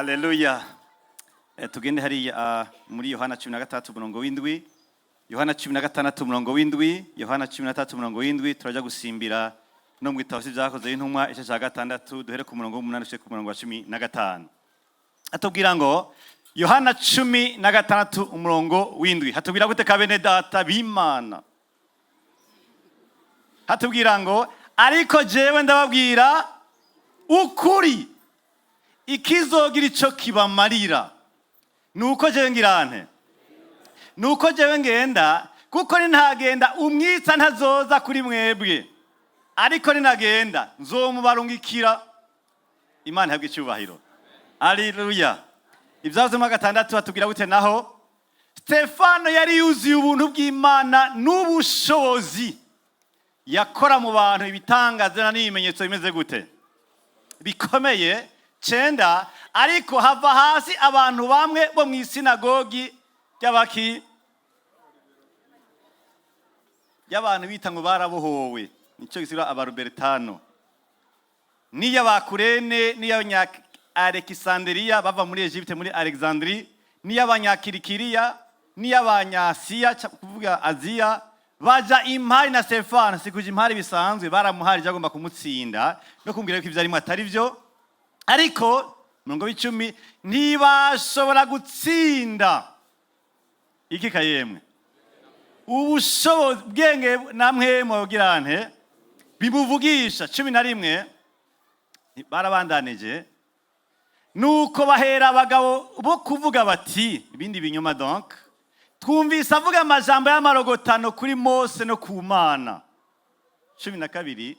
Haleluya. Tugende hariya muri Yohana 16 umurongo w'indwi. Yohana 16 umurongo w'indwi. Yohana 13 umurongo w'indwi. Turaja gusimbira no mu gitabo c'Ivyakozwe n'Intumwa, igice ca gatandatu, duhere ku murongo w'umunani ushike ku murongo wa 15. Atubwira ngo, Yohana 16 umurongo w'indwi, hatubwira gute ka bene data b'Imana? Hatubwira ngo: "Ariko jewe ndababwira ukuri, ikizogira ico kibamarira nuko jewe ngirante, nuko jewe ngenda, kuko nintagenda umwitsa ntazoza kuri mwebwe, ariko ninagenda nzomubarungikira." Imana ihabwe icyubahiro. Aleluya. Ibyakozwe gatandatu batubwira gute naho? Stefano yari yuzuye ubuntu bw'Imana n'ubushobozi, yakora mu bantu ibitangaza n'ibimenyetso bimeze gute? Bikomeye. 9: ariko hava hasi abantu bamwe bo mu isinagogi ry'abaki, y'abantu bita ngo barabohowe, nicyo gisigura Abaruberetano, n'iy'Abakurene, n'iy'Abanya-Alexandria bava muri Egypte, muri Alexandrie, n'iy'Abanyakirikiriya, n'iy'Abanyasiya, kuvuga Aziya, baja impari na Stefano. Si kuja impari bisanzwe, baramuharije, agomba kumutsinda no kumbwira yuko ivyo arimwo atari byo. Ariko murongo w'icumi: ntibashobora gutsinda iki kayemwe? Ubushobozi, bwenge namwe mubwirante bimuvugisha. 11: barabandanije, nuko bahera abagabo bo kuvuga bati, ibindi binyoma donc: "Twumvise avuga amajambo y'amarogotano kuri Mose no ku Mana." 12: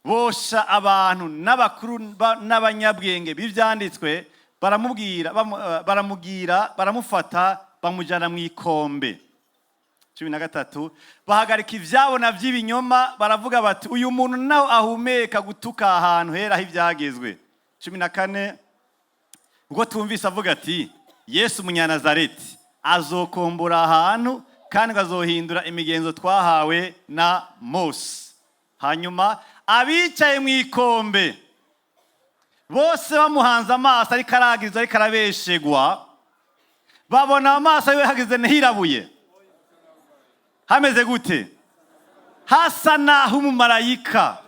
bosha abantu n'abakuru n'abanyabwenge b'ivyanditswe, baramubwira, baramubwira, baramufata, bamujyana mu ikombe. 13: bahagarika ivyabona vy'ibinyoma, baravuga bati: "Uyu muntu nawe ahumeka gutuka ahantu hera h'ivyagezwe." 14: ubwo twumvise avuga ati: 'Yesu Umunyanazareti azokombora ahantu kandi ngo azohindura imigenzo twahawe na Mose." Hanyuma abicaye mu ikombe bose bamuhanze amaso, ariko aragirizwa, ariko arabeshegwa, babona amaso yiwe hageze ntihirabuye, hameze gute? Hasa naho umumarayika.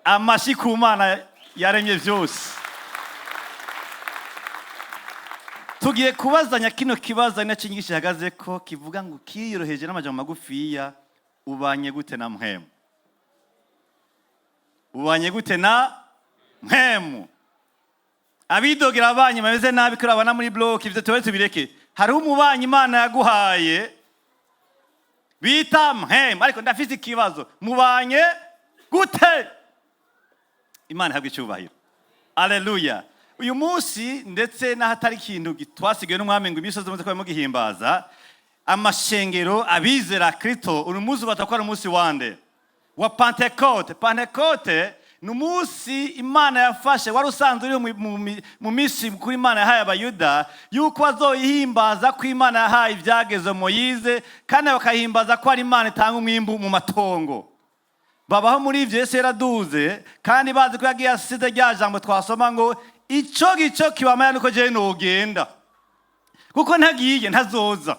Amashi ku Mana yaremye byose. Tugiye kubazanya kino kibazo, ari nacyo inyigisho ihagaze ko, kivuga ngo, kiyoroheje n'amajambo magufiya: ubanye gute na Mpwemu? Ubanye gute na Mpwemu? Abidogera abanyi bameze nabi kuri abana muri bloc, ibyo tube tubireke. Hariho umubanyi Imana yaguhaye bita Mpwemu, ariko ndafise ikibazo: mubanye gute? Imana ihabwe icyubahiro. Aleluya. Uyu munsi, ndetse n'ahatari ikintu twasigaye n'umwami ngo imisozi muze kuba mugihimbaza, amashengero abizera Kristo, uyu munsi ubata ko ari umunsi wande? Wa Pentekote. Pentekote ni umunsi Imana yafashe, wari usanzwe uri mu minsi kuri Imana yahaye Abayuda yuko bazoyihimbaza ko Imana yahaye ibyageze Moyize, kandi bakahimbaza ko ari Imana itanga umwimbu mu matongo. Babaho muri ivyo. Yesu yaraduze, kandi bazi ko yagiye asize rya jambo twasoma ngo: "Ico gico kibamaya nuko jewe nogenda, kuko ntagiye ntazoza."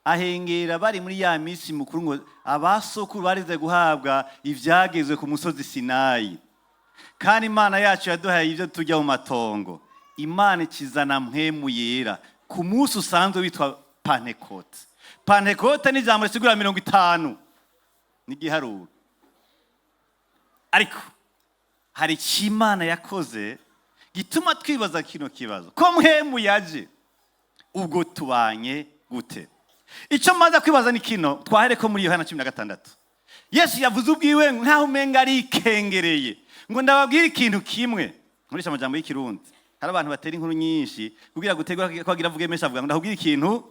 Ahengera bari muri ya minsi mukuru ngo abasokuru barize guhabwa ivyagezwe ku musozi Sinayi, kandi Imana yacu yaduhaye ibyo turya mu matongo. Imana ikizana Mpwemu Yera ku munsi usanzwe witwa Pantekote. Pantekote ni ijambo risigura 50, n'igiharuro. Ariko hari icyo Imana yakoze gituma twibaza kino kibazo: ko Mpwemu yaje, ubwo tubanye gute? Icyo maze kwibaza ni kino twahere ko muri Yohana 16, Yesu yavuze ubwiwe nkaho umenga arikengereye ngo: "Ndababwire ikintu kimwe." Nkoresha amajambo y'ikirundi, hari abantu batera inkuru nyinshi kugira gutegura ko agira avuge menshi, avuga ngo: "Ndakubwira ikintu",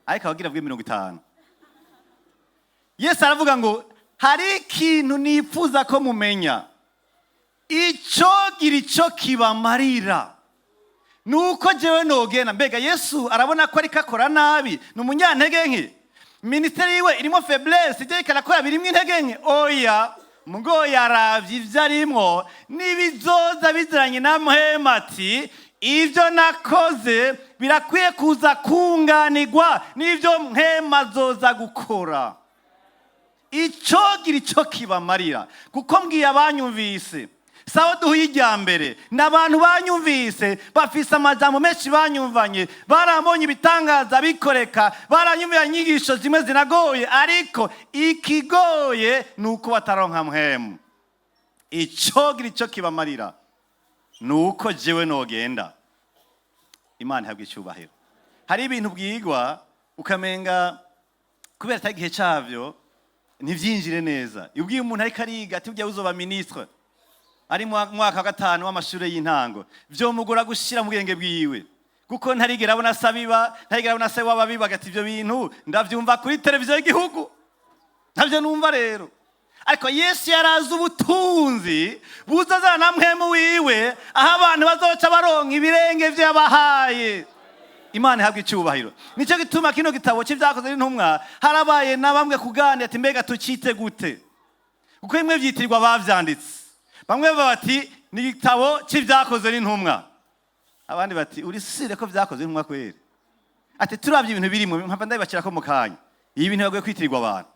ariko abagira avuge 50. Yesu aravuga ngo: "Hari ikintu nifuza ko mumenya, icyo gira icyo kibamarira nuko jewe nogenda." Mbega Yesu arabona ko ariko akora nabi? Ni umunyantege nke? Minisiteri yiwe irimo faiblesse? Ibyo ariko arakora birimo intege nke? Oya. Ngo yaravye ivyo arimwo n'ibizoza biziranye na Mpwemu, ati: "Ibyo nakoze birakwiye kuza kunganirwa n'ibyo Mpwemu azoza gukora." Icogira ico kibamarira, kuko mbwiye abanyumvise, sawa, duhuye irya mbere, ni abantu banyumvise bafise amajambo menshi banyumvanye, barambonye ibitangaza bikoreka, baranyumvira inyigisho zimwe zinagoye, ariko ikigoye ni uko bataronka Mpwemu. Icogira ico kibamarira ni uko jewe nogenda. Imana ihabwa icyubahiro. Hari ibintu bwigwa ukamenga kubera atari igihe cyabyo ntibyinjire neza. Iyo ubwiye umuntu ariko ariga ati: "Ujya uzoba ministre", ari mu mwaka wa gatanu w'amashuri y'intango, vyomugora gushira mu bwenge bwiwe, kuko ntarigera abona sabiba, ntarigera abona se w'ababiba. Ati: "Ivyo bintu ndavyumva kuri televiziyo y'igihugu, ntabyo numva." Rero ariko Yesu yarazi ubutunzi buzazana na Mpwemu wiwe, aho abantu bazoca baronka ibirenge vy'abahaye. Imana ihabwa icyubahiro. Nicyo gituma kino gitabo cy'Ibyakozwe n'Intumwa harabaye na bamwe kuganira ati: "Mbega tukite gute?" Kuko bimwe byitirirwa abavyanditse. Bamwe bati: "Ni igitabo cy'Ibyakozwe n'Intumwa." Abandi bati: "Uri sûr ko byakozwe n'intumwa kweri?" Ati: "Turabye ibintu birimo." Mpamva ndabibakira ko mu kanya ibi bintu bagwiye kwitirirwa abantu.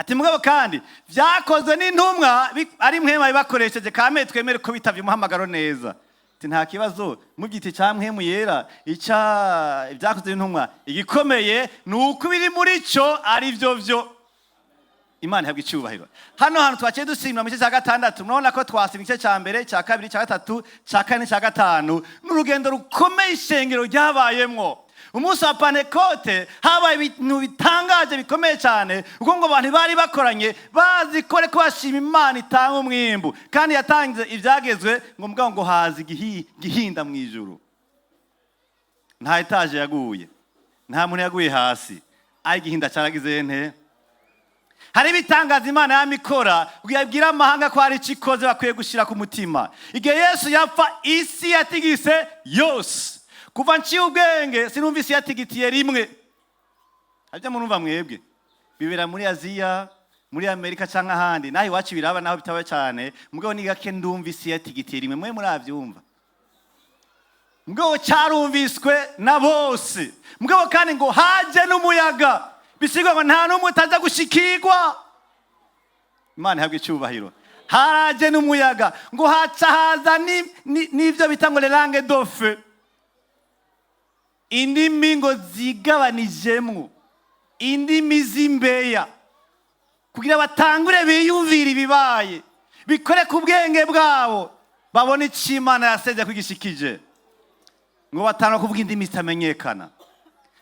Ati: "Mugabo kandi byakozwe n'intumwa ari Mpwemu bakoresheje, kame twemere ko bitavye umuhamagaro neza." Ati: "Nta kibazo, mubyita icya Mpwemu Yera, icya Ibyakozwe n'Intumwa, igikomeye ni uko ibiri muri cyo ari byo byo." Imana ihabwa icyubahiro. Hano hantu twaciye dusimba mu gice cya gatandatu. Murabona ko twasimba igice cya mbere, cya kabiri, cya gatatu, cya kane, cya gatanu. Ni urugendo rukomeye ishengero ryabayemwo. Umunsi wa Pantekote habaye ibintu bitangaje bikomeye cyane, kuko ngo abantu bari bakoranye bazi ko ariko bashima Imana itanga umwimbu kandi yatanze ibyagezwe. Ngo mugabo ngo haza igihinda mu ijuru. Nta étage yaguye, nta muntu yaguye hasi, ariko igihinda cyaragize nte. Hari ibitangaza Imana yamikora yabwira amahanga ko hari icyo ikoze bakwiye gushyira ku mutima. Igihe Yesu yapfa, isi yatigise yose. Kuva nciye ubwenge sinumva isi yatigitiye rimwe. Harya murumva mwebwe bibera muri Aziya, muri Amerika cyangwa ahandi, naho iwacu biraba, naho bitaba cyane, mugabo ni gake ndumva isi yatigitiye rimwe. Mwe murabyumva? Mugabo cyarumviswe na bose. Mugabo kandi ngo haje n'umuyaga, bisigwa ngo nta n'umwe utaza gushikirwa. Imana ihabwa icyubahiro. Haraje n'umuyaga, ngo haca haza n'ibyo bita ngo langues de feu, indimi ngo zigabanijemwo, indimi z'imbeya, kugira batangure biyumvire ibibaye, bikore ku bwenge bwabo, babone icyo Imana yasezeye ko igishikije. Ngo batanga kuvuga indimi zitamenyekana.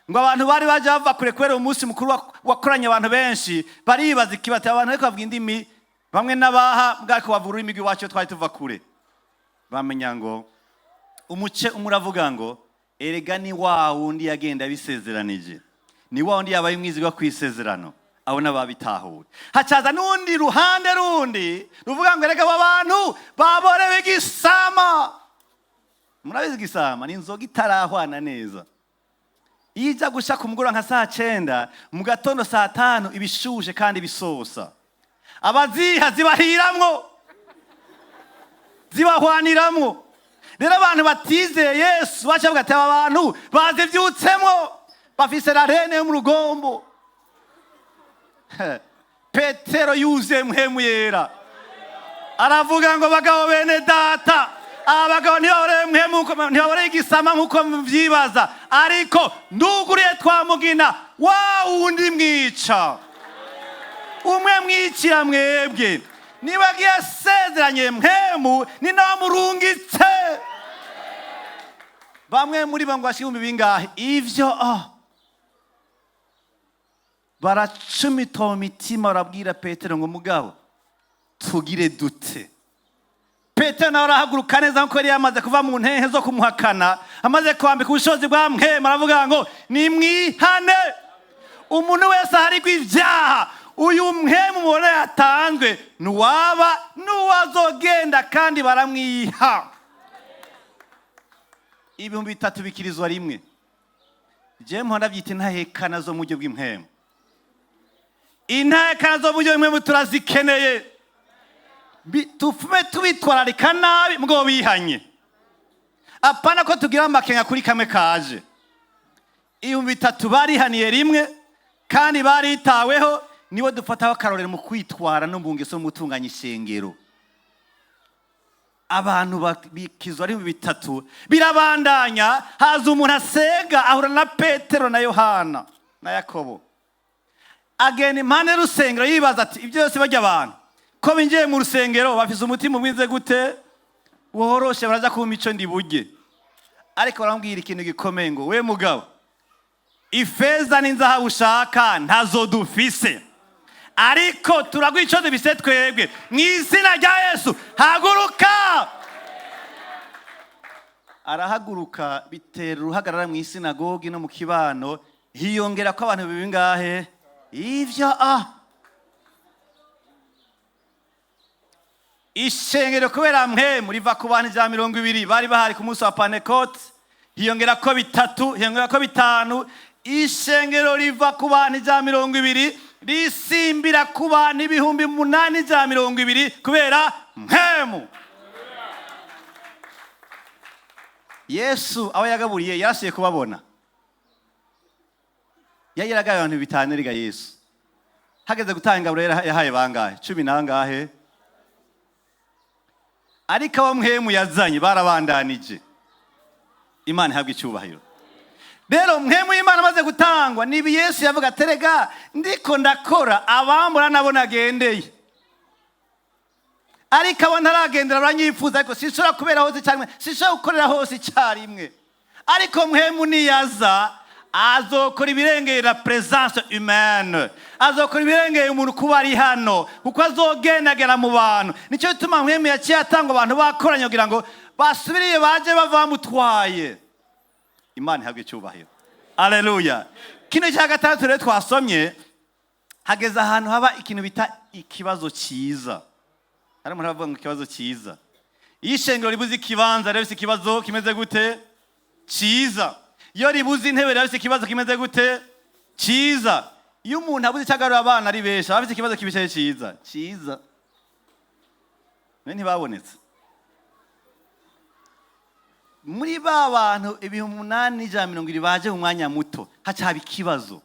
Ngo abantu bari baje bava kure kubera umunsi mukuru wakoranye abantu benshi, baribaza ikibati abantu ariko bavuga indimi bamwe n'abaha bwako bavuga ururimi rw'iwacu twari tuva kure. Bamenya ngo umuce umwe uravuga ngo: "Erega ni wa wundi yagenda abisezeranije, ni wa wundi yabaye umwizigwa ku isezerano." Abo n'ababitahuye. Hacaza n'undi ruhande rundi ruvuga ngo: "Erega abo bantu baborewe igisama." Murabizi, igisama ni inzoga itarahwana neza. Iyo ijya gusha ku mugoroba nka saa 9, mu gatondo saa 5 ibishushe kandi bisosa. Abaziha zibahiramwo, zibahwaniramwo. Rero abantu batizeye Yesu baca bavuga ati: "Aba bantu bazivyutsemwo, bafise la reine yo mu rugombo." Petero yuzuye Mpwemu Yera aravuga ngo: "Bagabo bene data, aba bagabo ntibaboreye Mpwemu, ntibaboreye igisama nk'uko muvyibaza, ariko nduguriye twamugina wa wundi mwica, umwe mwicira mwebwe. Niba agiye asezeranye Mpwemu, ni nawe murungitse." Bamwe muri bo ngo bashike ibihumbi bingahe ivyo, oh. Baracumita mu mitima, barabwira Petero ngo: "Mugabo tugire dute?" Petero nawe arahaguruka neza, nkuko yari yamaze kuva mu ntehe zo kumuhakana, amaze kwambika ubushobozi bwa Mpwemu, aravuga ngo: "Nimwihane, umuntu wese aharigwa ibyaha. Uyu Mpwemu mubona yatanzwe nuwaba n'uwazogenda." Kandi baramwiha, 3000 bikirizwa rimwe. Jewe mpora ndabyita intahekana zo mu buryo bw'impwemu. Intahekana zo mu buryo bw'impwemu turazikeneye. Tufume tubitwararika nabi mugabo bihanye. Apana ko tugira amakenga kuri kamwe kaje. 3000 barihaniye rimwe kandi baritaweho, nibo dufataho akarorero mu kwitwara no mu ngeso no mu gutunganya ishengero. Abantu bikizwa ari 3000. Birabandanya, haza umuntu asenga, ahura na Petero na Yohana na Yakobo, agenda impande y'urusengero yibaza ati: "Ibyo byose bajya abantu ko binjiye mu rusengero bafise umutima umwize gute woroshe, baraja kumpa ico ndi burye?" Ariko baramubwira ikintu gikomeye ngo: "We mugabo, ifeza n'inzahabu ushaka ntazo dufise, ariko turaguha ico dufise twebwe. Mu izina rya Yesu, haguruka!" Arahaguruka, bitera uruhagarara mu isinagogi no mu kibano. Hiyongera ko abantu bingahe? Ivyo ishengero kubera mwe muriva ku bantu 120 bari bahari ku munsi wa Pantekote, hiyongera ko bitatu, hiyongera ko bitanu. Ishengero riva ku bantu 120 risimbira ku bantu 8120 kubera mpemu. Yesu abo yagaburiye yarasuye kubabona. Yari yaragaye abantu 5,000. Riga Yesu hageze gutanga ingaburo yahaye bangahe? Cumi nangahe? Ariko abo mpemu yazanye barabandanije. Imana ihabwa icyubahiro. Rero mpemu y'Imana amaze gutangwa, nibi Yesu yavuga: "Terega ndiko ndakora, abambura nabo nagendeye, ariko abo ntaragendera baranyifuza, ariko sinshobora kubera hose icyarimwe, sinshobora gukorera hose icyarimwe. Ariko mpemu niyaza azokora ibirengeye la présence humaine, azokora ibirengeye umuntu kuba ari hano, kuko azogendagera mu bantu." Nicyo gituma mpemu yaciye atanga abantu bakoranye kugira ngo basubiriye baje bava bamutwaye. Imana ihabwe icyubahiro, aleluya. Kino cya gatandatu rero twasomye, hageze ahantu haba ikintu bita ikibazo cyiza. Hari umuntu avuga ngo ikibazo cyiza. Iyo ishengero ribuze ikibanza rero, ikibazo kimeze gute? Cyiza. Iyo ribuze intebe rero, ikibazo kimeze gute? Cyiza. Iyo umuntu abuze icyo agarura abana ari benshi, aba afite ikibazo kibishaye cyiza, cyiza. None ntibabonetse muri ba bantu 8120 baje mu mwanya muto, haca haba ikibazo,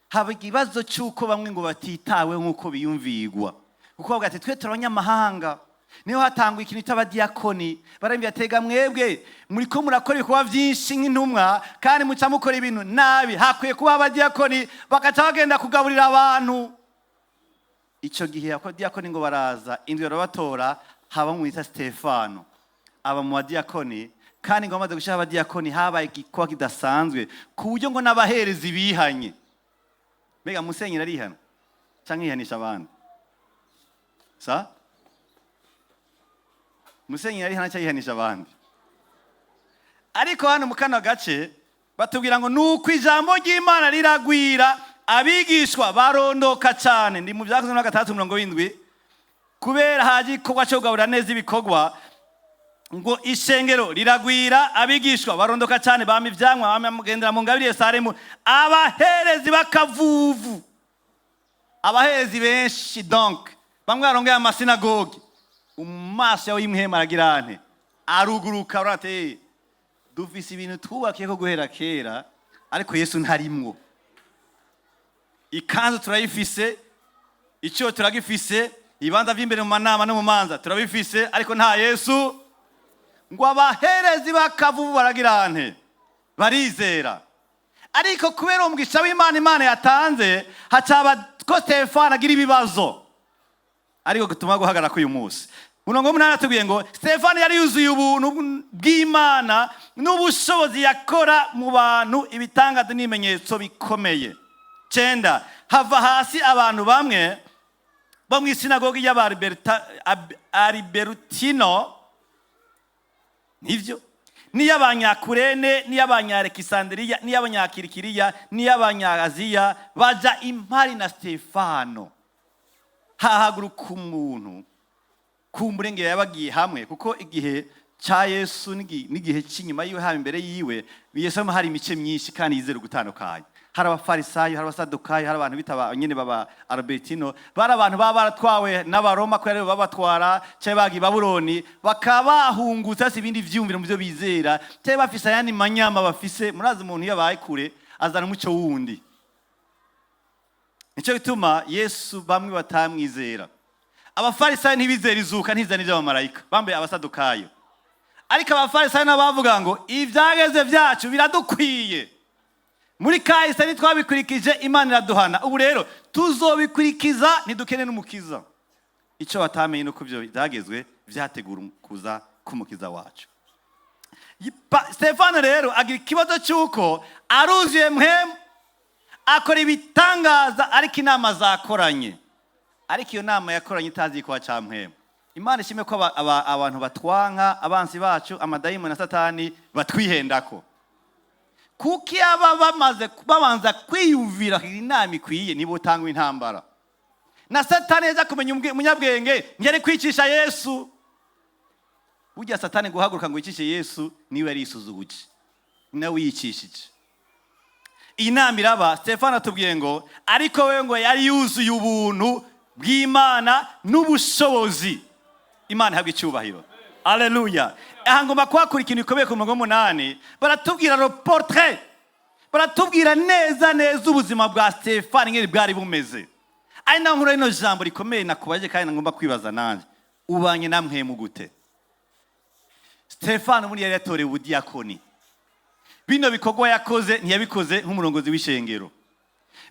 haba ikibazo cy'uko bamwe ngo batitawe nk'uko biyumvigwa, kuko bavuga ati: "Twe turi abanyamahanga." Niho hatangwa ikintu cy'abadiyakoni. Barambwira: "Tega mwebwe muriko murakora ibikorwa byinshi nk'intumwa, kandi muca mukora ibintu nabi. Hakwiye kuba abadiyakoni bagaca bagenda kugaburira abantu." Icyo gihe abadiyakoni ngo baraza, indwi barabatora, haba mu bita Stefano, aba mu badiyakoni. Kandi ngo bamaze gushyiraho abadiyakoni, habaye igikorwa kidasanzwe ku buryo ngo n'abaherezi bihanye. Mbega musenyeri arihana cyangwa yihanisha abandi? Sa musenyeri arihana cyangwa yihanisha abandi? Ariko hano mu kano gace batubwira ngo nuko ijambo ry'Imana riragwira, abigishwa barondoka cyane. Ndi mu Byakozwe na 6:70. Kubera haje igikorwa cyo kugaburira neza ibikorwa, ngo ishengero riragwira, abigishwa barondoka cyane, bama ivyamwa, bagendera mu ngabire Yerusalemu, abaherezi b'akavuvu, abaherezi benshi, donc bamwe barongeye amasinagogi. Maso yawe y'imhema aragira ante? Aruguruka. Urate dufise ibintu twubakiye ko guhera kera, ariko Yesu ntarimwo. Ikanzu turayifise, icyo turagifise, ibibanza vy'imbere mu manama no mu manza turabifise, ariko nta Yesu. Ngo abaherezi b'akavuvu baragira nte? Barizera. Ariko kubera uwo mugisha w'Imana Imana yatanze, hacaba ko Stefano agira ibibazo, ariko gutuma guhagarara k'uyu munsi. Murongo w'umunani atubwiye ngo Stefano yari yuzuye ubuntu bw'Imana n'ubushobozi, yakora mu bantu ibitangaza n'ibimenyetso bikomeye. 9, hava hasi abantu bamwe bo mu isinagogi y'Abariberutino, nivyo, n'iy'Abanyakurene, n'iy'Abanyarekisanderiya, n'iy'Abanyakirikiriya, n'iy'Abanyaziya, baja impari na Stefano. Hahaguruka umuntu kumburengera yabagiye hamwe, kuko igihe cya Yesu n'igihe cy'inyuma yiwe, haba imbere yiwe Yesu, hari imice myinshi kandi yizera ugutandukanye. Hari Abafarisayo, hari Abasadukayo, hari abantu bita nyene baba Albertino. Bari abantu baba baratwawe n'Abaroma, ko aribo babatwara, cyangwa bagiye i Babuloni, bakaba bahungutse, bafise ibindi vyiyumviro mu byo bizera, cyangwa bafise ayandi manyama bafise. Murazi, umuntu iyo abaye kure azana umuco wundi. Nicyo gituma Yesu bamwe batamwizera. Abafarisayo ntibizera izuka, ntizera n'iby'abamarayika, bambaye Abasadukayo. Ariko Abafarisayo nabo bavuga ngo ibyageze byacu biradukwiye, muri kahise ntitwabikurikije, Imana iraduhana, ubu rero tuzobikurikiza, ntidukene n'umukiza. Icyo batamenye ni uko ibyo byagezwe byategura kuza k'umukiza wacu. Stefano rero agira ikibazo cy'uko aruzuye Mpwemu, akora ibitangaza, ariko inama zakoranye, ariko iyo nama yakoranye itazi ko cya Mpwemu. Imana ishimwe ko abantu batwanka, abansi bacu, amadayimoni na Satani batwihendako, kuko iyo aba bamaze babanza kwiyumvira inama ikwiye, nibo utangwa intambara na Satani. Yaza kumenya umunyabwenge, ntiyari kwicisha Yesu. Burya Satani guhaguruka ngo yicishe Yesu, niwe yari yisuzuguje, nawe yicishije. Iyi nama iraba. Stefano atubwiye ngo ariko we ngo yari yuzuye ubuntu bw'Imana n'ubushobozi. Imana ihabwa icyubahiro, aleluya. Aha ngomba kuhakura ikintu gikomeye. Ku murongo w'umunani baratubwira le portrait, baratubwira neza neza ubuzima bwa Stefano ingene bwari bumeze. Ari naho nkura rino jambo rikomeye nakubaje kandi ngomba kwibaza nanjye: ubanye na Mpwemu gute? Stefano muri yari yatorewe ubudiyakoni. Bino bikorwa yakoze ntiyabikoze nk'umurongozi w'ishengero.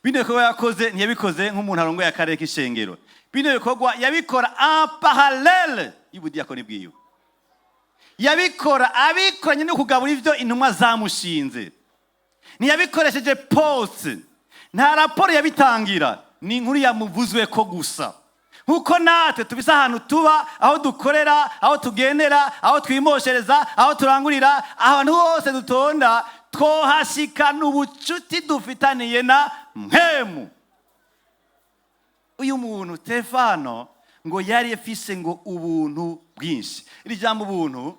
Bino bikorwa yakoze ntiyabikoze nk'umuntu arongoye akarere k'ishengero. Bino bikorwa yabikora en parallèle y'ubudiyakoni bwiwe, yabikora abikoranye no kugabura ivyo intumwa zamushinze. Ntiyabikoresheje poste, nta raporo yabitangira, ni inkuru yamuvuzwe ko gusa. Nkuko natwe tubise ahantu tuba, aho dukorera, aho tugendera, aho twimoshereza, aho turangurira, ahantu hose dutonda, twohashikana ubucuti dufitaniye na Mpwemu. Uyu muntu Stefano ngo yari afise ngo ubuntu bwinshi. Iri jambo ubuntu,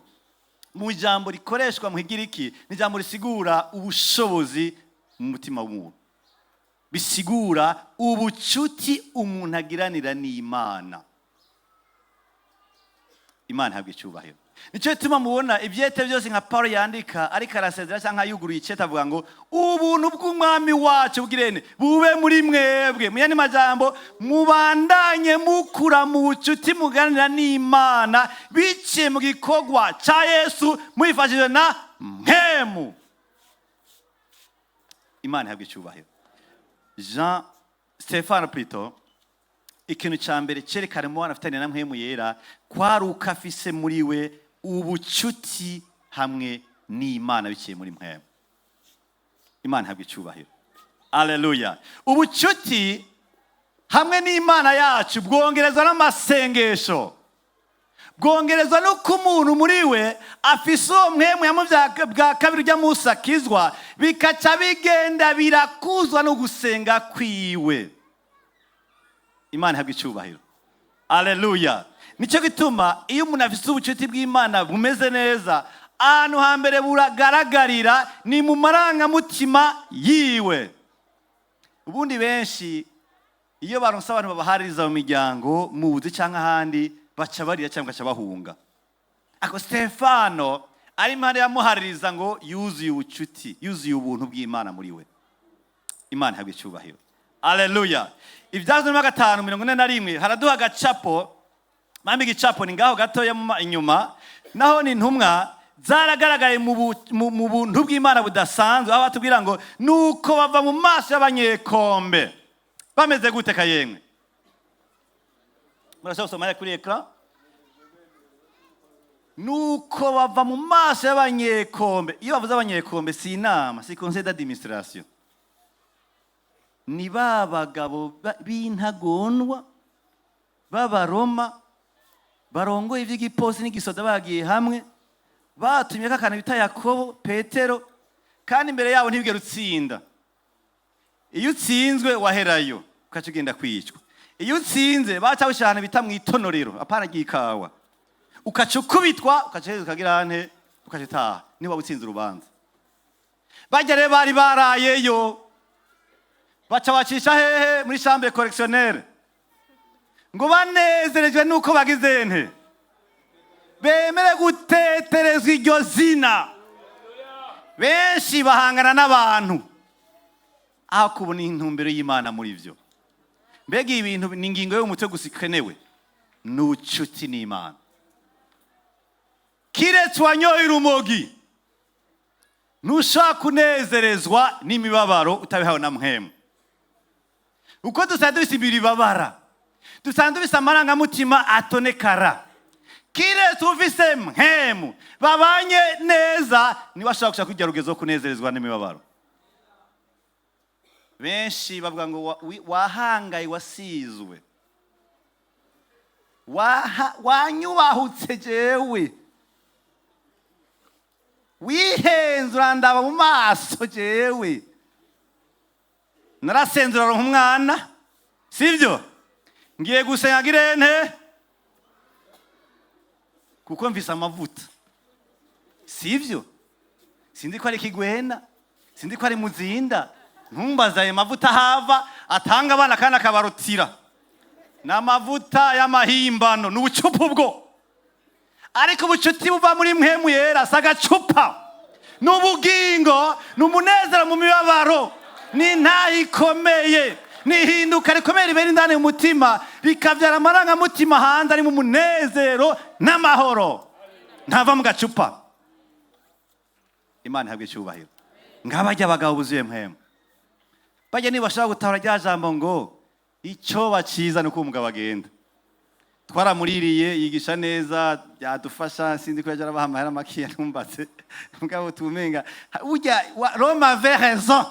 mu ijambo rikoreshwa mu Kigiriki, ni ijambo risigura ubushobozi mu mutima w'umuntu, bisigura ubucuti umuntu agiranira n'Imana. Imana ihabwa icyubahiro. Nicyo gituma mubona ibyete byose nka Paul yandika, ariko arasezera cyangwa yuguruye icete, avuga ngo ubuntu bw'Umwami wacu bw'irene bube muri mwebwe. Mu yandi majambo, mubandanye mukura mu bucuti muganira n'Imana biciye mu gikorwa cya Yesu, mwifashishije na Mpwemu. Imana ihabwa icyubahiro. Jean Stefano plutôt, ikintu cya mbere cyerekana umubano afitanye na Mpwemu Yera kwari uko afise muri we ubucuti hamwe n'Imana biciye muri Mpwemu. Imana ihabwa icyubahiro, aleluya. Ubucuti hamwe n'Imana yacu bwongerezwa n'amasengesho, bwongerezwa n'uko umuntu muri we afise uwo Mpwemu yamubyaye bwa kabiri, ujya munsi akizwa, bikaca bigenda birakuzwa no gusenga kwiwe. Imana ihabwa icyubahiro, aleluya. Nicyo gituma iyo umuntu afise ubucuti bw'Imana bumeze neza, ahantu hambere buragaragarira ni mu marangamutima yiwe. Ubundi benshi iyo baronse abantu babahaririza mu miryango, mu buzi cyangwa ahandi, baca barira cyangwa baca bahunga. Ako Stefano ari impande yamuhaririza ngo yuzuye ubucuti, yuzuye ubuntu bw'Imana muri we. Imana ihabwa icyubahiro, aleluya. Ibyazwe na 5:41 haraduha agacapo. Mpamvu igicapo ni ngaho gatoya inyuma naho, ni intumwa zaragaragaye mu buntu bw'Imana budasanzwe, aho batubwira ngo nuko bava mu maso y'abanyekombe bameze gute? Kayemwe, murashobora gusoma hariya kuri écran. Nuko bava mu maso y'abanyekombe. Iyo bavuze abanyekombe, si inama, si conseil d'administration, ni ba bagabo b'intagondwa b'Abaroma barongoye iby'igipolisi n'igisoda, bagiye hamwe, batumye ko akantu bita Yakobo, Petero. Kandi imbere yabo ntibigere utsinda. Iyo utsinzwe waherayo, ukaca ugenda kwicwa. Iyo utsinze, baca awushyira ahantu bita mu itonorero, apana ry'ikawa, ukaca ukubitwa, ukaca uheza, ukagira ante, ukaca utaha niba utsinze urubanza. Bajya rero bari barayeyo. Baca bacisha hehe? Muri chambre correctionnelle. Ngo banezerejwe nuko bagize nte? Bemere guteterezwa iryo zina. Benshi bahangana n'abantu aho kubona intumbero y'Imana muri byo. Mbega ibintu ni ingingo y'umutwe gusa ikenewe, ni ubucuti n'Imana. Kiretse uwanyoye urumogi, ntushobora kunezerezwa n'imibabaro utabihawe na Mpwemu. Uko dusanzwe dufise imibiri ibabara, dusanzwe dufise amarangamutima atonekara, kiretse ufise Mpwemu babanye neza, niwe ashobora gushaka kujya rugezo wo kunezerezwa n'imibabaro. Benshi bavuga ngo wahangaye, wasizwe, wanyubahutse, jewe wihenze, urandaba mu maso, jewe narasenze uraronka umwana, sibyo? Ngiye gusenga girente kuko mvise amavuta, sibyo? Sinzi ko ari kigwena, sinzi ko ari muzinda, ntumbaze ayo mavuta hava atanga abana kandi akabarutira. Ni amavuta y'amahimbano, ni ubucupa ubwo. Ariko ubucuti buva muri Mpwemu Yera si agacupa, ni ubugingo, ni umunezero mu mibabaro, ni intaha ikomeye, ni ihinduka rikomeye ribera indani mu mutima, rikabyara amarangamutima hanze arimo umunezero n'amahoro, ntava mu gacupa. Imana ihabwe icyubahiro. Ngabajya abagabo buzuye Mpwemu, bajya niba bashobora gutahura rya jambo ngo icyo baciza ni uko umugabo agenda. Twaramuririye, yigisha neza, yadufasha. Sinzi ko yaje arabaha amahera makeya, ntumbatse mugabo tumenga burya l'homme avait raison.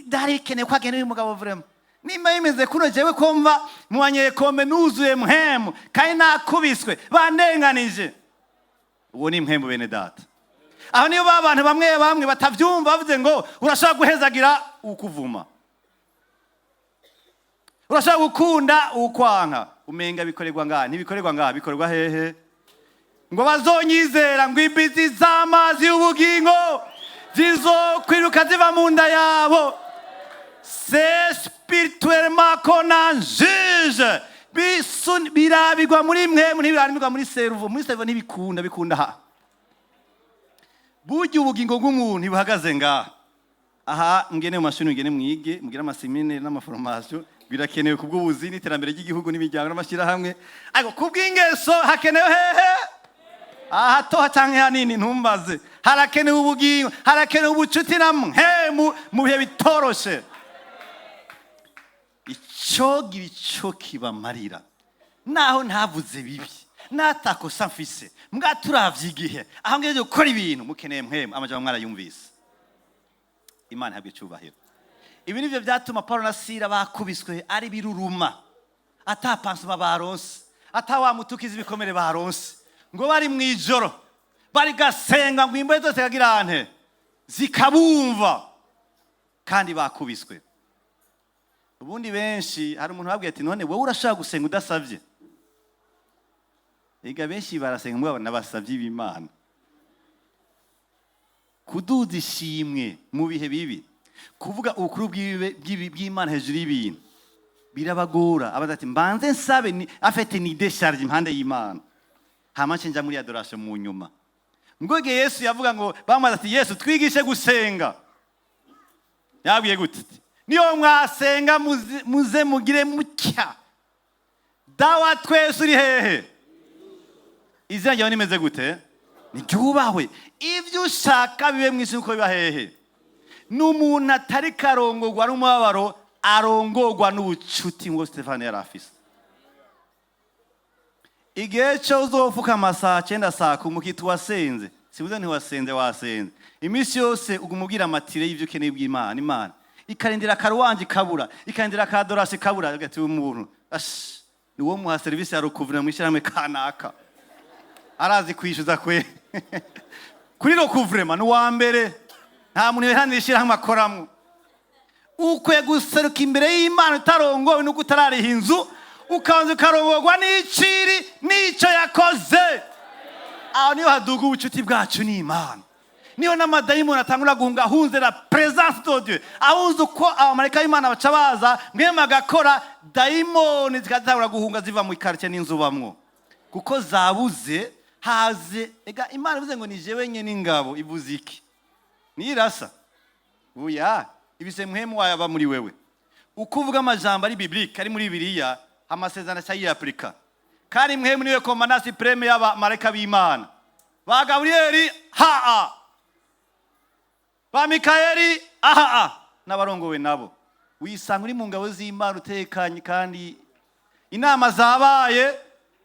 Byari bikeneye ko agenda uyu mugabo vraiment. Nimba bimeze kuno, jewe ko mva mu banyekombe nuzuye Mpwemu kandi nakubiswe, bandenganije, uwo ni Mpwemu, bene data. Aho niyo ba bantu bamwe bamwe batavyumva, bavuze ngo urashobora guhezagira ukuvuma, urashobora gukunda ukwanka, umenga bikorerwa ngaha. Ntibikorerwa ngaha, bikorerwa hehe? Ngo bazonyizera, ngo imbizi z'amazi y'ubugingo zizokwiruka ziva mu nda yabo. C'est spirituellement qu'on en juge. Birabigwa muri mwe, ntibirabigwa muri cerveau. Muri cerveau ntibikunda, bikunda ha. Burya ubugingo bw'umuntu ntibuhagaze ngaha. Aha mugende mu mashuri, mugende mwige, mugire ama séminaires n'ama formations, birakenewe kubw'ubuzi n'iterambere ry'igihugu n'imiryango n'amashyirahamwe. Ariko kubw'ingeso hakenewe hehe? Aha toha canke hanini, ntumbaze. Harakenewe ubugingo, harakenewe ubucuti na Mpwemu mu bihe bitoroshe. Icogira ico kibamarira, naho ntavuze bibi, natakosa mfise, mbwa turavye igihe aho ngejeje gukora ibintu, mukeneye Mpwemu. Amajambo mwarayumvise. Imana ihabwe icyubahiro. Ibi nivyo vyatuma Paulo na Sila bakubiswe ari biruruma, ata pansement baronse, ata wa mutukizi ibikomere baronse, ngo bari mw'ijoro bari gasenga, ngo imbohe zose kagirante zikabumva kandi bakubiswe. Ubundi benshi, hari umuntu babwiye ati: "None wowe urashaka gusenga udasavye?" Ega benshi barasenga mugabo n'abasavyi b'Imana. Kuduza ishimwe mu bihe bibi, kuvuga ubukuru bw'Imana hejuru y'ibintu birabagora. Abaza ati: "Mbanze nsabe ni afete ni décharge impande y'Imana, hama nce nja muri adoration mu nyuma." Ngo igihe Yesu yavuga, ngo bamubaza ati: "Yesu, twigishe gusenga," yabwiye gute? "Niyo mwasenga muze mugire mutya: Dawa twese uri hehe, izina ryawe nimeze gute, niryubahwe, ibyo ushaka bibe mu isi uko biba hehe." Ni umuntu atari karongorwa n'umubabaro, arongorwa n'ubucuti ngo Stefano yari afise. Igihe cyo uzopfukama saa 9, saa 10, ukita uwasenze, sibuze ntiwasenze, wasenze. Iminsi yose uguma ubwira amatire y'ibyo ukeneye bw'Imana, Imana ikarindira akaruwanje ikabura, ikarindira akadorasi ikabura. Hagati y'umuntu ash ni uwo muha serivisi ya recouvrement mu ishyirahamwe kanaka, arazi kwishyuza kwe kuri recouvrement, ni uwa mbere, nta muntu yohanira ishyirahamwe akoramwo. Ukwiye guseruka imbere y'Imana utarongowe nuko utarariha inzu, ukabanza ukarongorwa n'iciri n'icyo yakoze. Aho niho haduga ubucuti bwacu n'Imana. Niyo n'amadayimoni atangura guhunga ahunze la présence de Dieu, ahunze uko abamarayika b'Imana baca baza, Mpwemu agakora, dayimoni zikazitangura guhunga ziva mu ikaritsiye n'inzu bamwo, kuko zabuze haze. Ega Imana ivuze ngo ni jewe nyene ingabo, ivuze iki? Nirasa uya ibise Mpwemu wayo aba muri wewe. Uko uvuga amajambo ari biblique, ari muri Bibiliya, amasezerano aca yiyapurika. Kandi Mpwemu niwe commandant suprême y'abamarayika b'Imana, ba Gaburiyeli haa, ba Mikayeli aha, n'abarongowe nabo. Wisanga uri mu ngabo z'Imana utekanye, kandi inama zabaye,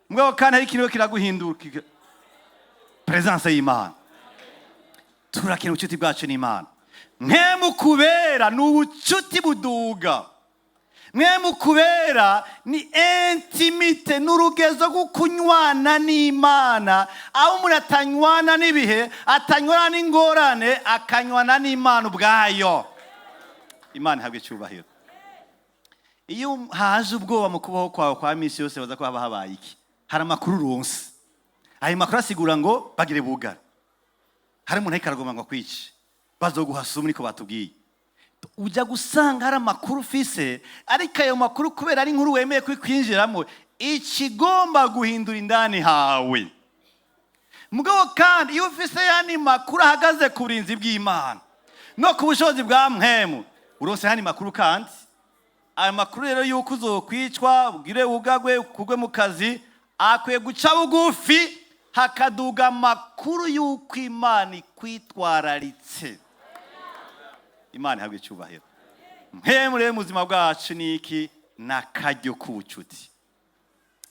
mugabo kandi hari ikintu kiraguhindura, présence y'Imana. Turakina ubucuti bwacu n'Imana. Mpwemu kubera ni ubucuti buduga. Mpwemu kubera ni intimité, n'urugezo rwo kunywana n'Imana, aho umuntu atanywana n'ibihe, atanywana n'ingorane, akanywana n'Imana ubwayo. Imana ihabwa icyubahiro. Iyo haje ubwoba mu kubaho kwawe kwa minsi yose, baza ko haba habaye iki? Hari amakuru uronse, ayo makuru asigura ngo bagire bugare, hari umuntu ariko aragomba ngo akwice, bazoguha sumu, niko batubwiye. Ujya gusanga hari amakuru ufise, ariko ayo makuru kubera ari inkuru wemeye kwinjiramo, ikigomba guhindura indani hawe. Mugabo kandi iyo ufise yandi makuru ahagaze ku burinzi bw'Imana no ku bushobozi bwa Mpwemu, uronse yandi makuru. Kandi ayo makuru rero yuko uzokwicwa, ubwire wugagwe, ukugwe mu kazi, akwiye guca bugufi, hakaduga amakuru y'uko Imana ikwitwararitse. Imana ihabwa icyubahiro. Mpwemu rero mu buzima bwacu ni iki? Ni akaryo k'ubucuti.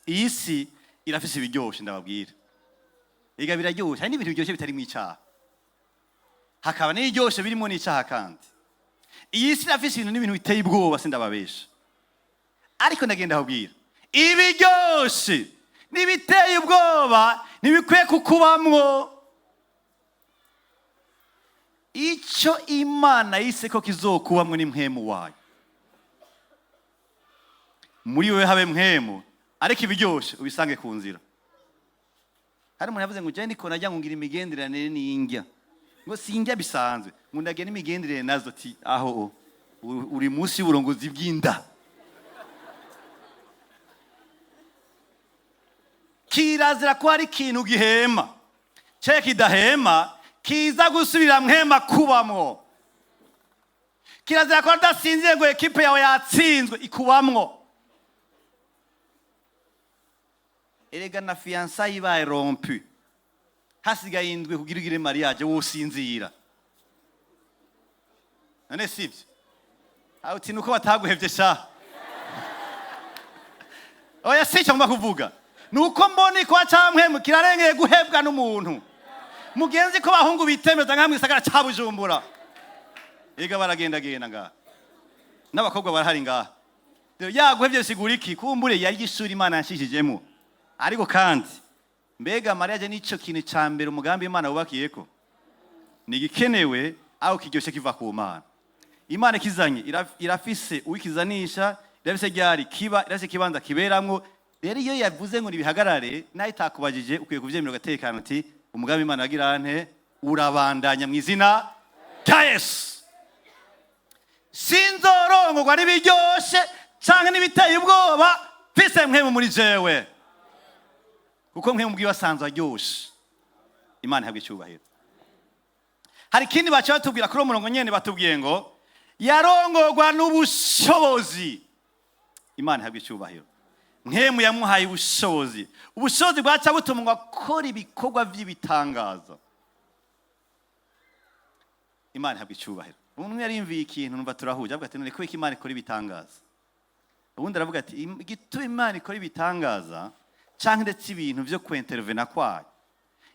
Iyi si irafise ibiryoshe, ndababwira. Ega biraryoshe, hari n'ibintu biryoshye bitarimo icyaha, hakaba n'ibiryoshe birimo n'icyaha. Kandi iyi si irafise ibintu n'ibintu biteye ubwoba, sindababesha. Ariko ndagenda kubwira, ibiryoshe n'ibiteye ubwoba ntibikwiye kukubamwo. Icyo Imana yise ko kizokubamwo ni Mpwemu wayo. Muri wewe habe Mpwemu, ariko ibiryoshe ubisange ku nzira. Hari umuntu yavuze ngo je ndiko najya ngo ngira imigenderanire n'indya, ngo sinjya bisanzwe, ngo ndagira n'imigenderanire nazo. Ti aho uri munsi y'uburongozi bw'inda. Kirazira ko hari ikintu gihema cye kidahema kiza gusubira Mpwemu kubamwo. Kirazira ko udasinziye ngo ekipe yawe yatsinzwe ikubamwo. Erega na fiançailles ibaye rompu, hasigaye indwi kugira ugire mariage, wosinzira? None sivyo? Aho uti nuko bataguhevye sha. Oya, si icyo ngomba kuvuga. Nuko mbona ikuba ca Mpwemu kirarengeye guhebwa n'umuntu mugenzi, ko bahungu bitemeza nka mwisagara ca Bujumbura. Ega baragendagenda ngaha, n'abakobwa barahari ngaha. Rero yaguhevye bisigura iki? Kumbure yari ishuri Imana yanshishijemo. Ariko kandi mbega mariage nico kintu ca mbere umugambi Imana wubakiyeko? Ni igikenewe aho kiryoshe kiva ku Mana. Imana ikizanye irafise uwikizanisha, irafise ryari kiba, irafise ikibanza kiberamwo. Rero iyo yavuze ngo nibihagarare, nayo itakubajije, ukwiye kuvyemera ugatekana, uti umugambi Imana wagira nte urabandanya mu izina rya Yesu. Sinzorongorwa n'ibiryoshe canke n'ibiteye ubwoba mfise Mpwemu muri jewe, kuko Mpwemu bwiwe asanzwe aryoshe. Imana ihabwe icyubahiro. Hari ikindi baca batubwira kuri uwo murongo nyene, batubwiye ngo yarongorwa n'ubushobozi. Imana ihabwe icyubahiro. Mpwemu yamuhaye ubushobozi, ubushobozi bwaca butuma ngo akora ibikorwa by'ibitangaza. Imana ihabwe icyubahiro. Umwe yarimviye ikintu, numva turahuje, avuga ati none kubera ko Imana ikora ibitangaza? Ubundi aravuga ati igituma Imana ikora ibitangaza cyangwa ndetse ibintu byo kwentervena kwayo,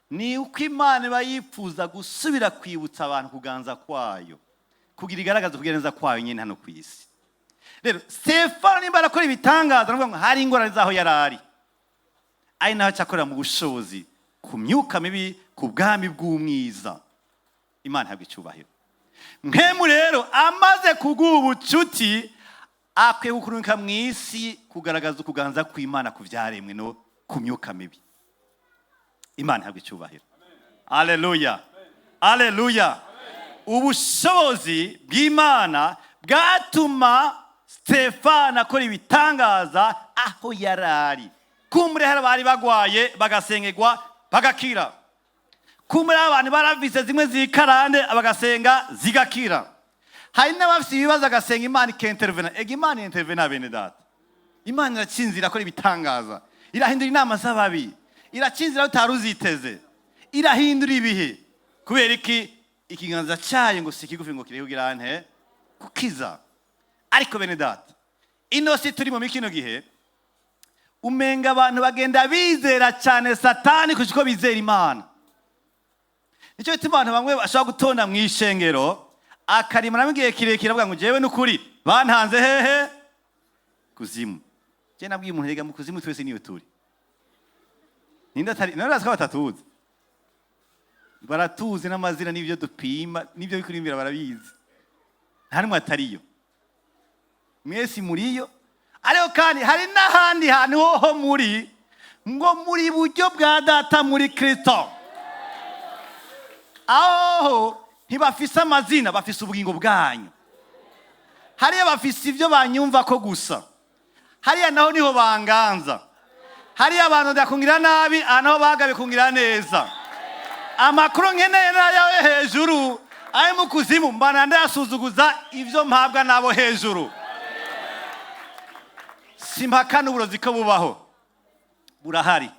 ni uko Imana iba yifuza gusubira kwibutsa abantu kuganza kwayo, kugira igaragaza kugenza kwayo nyine hano ku isi. Rero Stefano nimba arakora ibitangaza, aravuga ngo hari ingorane z'aho yari ari, ari naho acakorera mu bushobozi ku myuka mibi, ku bwami bw'umwiza. Imana ihabwa icyubahiro. Mpwemu rero amaze kuguha ubucuti, akwiye gukurunika mu isi kugaragaza ukuganza kw'Imana ku byaremwe no ku myuka mibi. Imana ihabwa icyubahiro. Aleluya. Aleluya! Ubushobozi bw'Imana bwatuma Stefano akora ibitangaza aho yari ari. Kumbure hari abari bagwaye bagasengerwa bagakira. Kumbure abantu baravise zimwe zikarande bagasenga zigakira. Hari n'abafite ibibazo agasenga, Imana ikintervena. Ega Imana intervena, bene Data. Imana iracinzira, irakora ibitangaza, irahindura inama z'ababi, iracinzira utari uziteze, irahindura ibihe. Kubera iki? Ikiganza cyayo ngo si kigufi ngo kirebe kugira nte gukiza. Ariko bene Data, ino si turi mu kino gihe, umenga abantu bagenda bizera cyane Satani kurusha uko bizera Imana. Nicyo gituma abantu bamwe bashobora gutonda mu ishengero, akarimaramo igihe kirekire, avuga ngo: "Jewe n'ukuri bantanze hehe? Kuzimu." Je nabwiye umuntu: "Rega mu kuzimu twese niyo turi." Ninde atari none? Ko batatuzi, baratuzi n'amazina n'ibyo dupima n'ibyo bikurimbira barabizi. Nta n'umwe atariyo, mwese muriyo. Ariko kandi hari n'ahandi hantu hoho muri ngo muri buryo bwa Data muri Kristo. Aho ntibafise amazina, bafise ubugingo bwanyu. Hariya bafise ibyo banyumva ko gusa, hariya naho niho banganza. Hariya abantu ndakungira nabi, aha naho bagabe kungira neza. Amakuru nkeneye n'ayawe hejuru. Ayo mu kuzimu mbana ndayasuzuguza, ibyo mpabwa n'abo hejuru. Simpakana uburozi ko bubaho, burahari,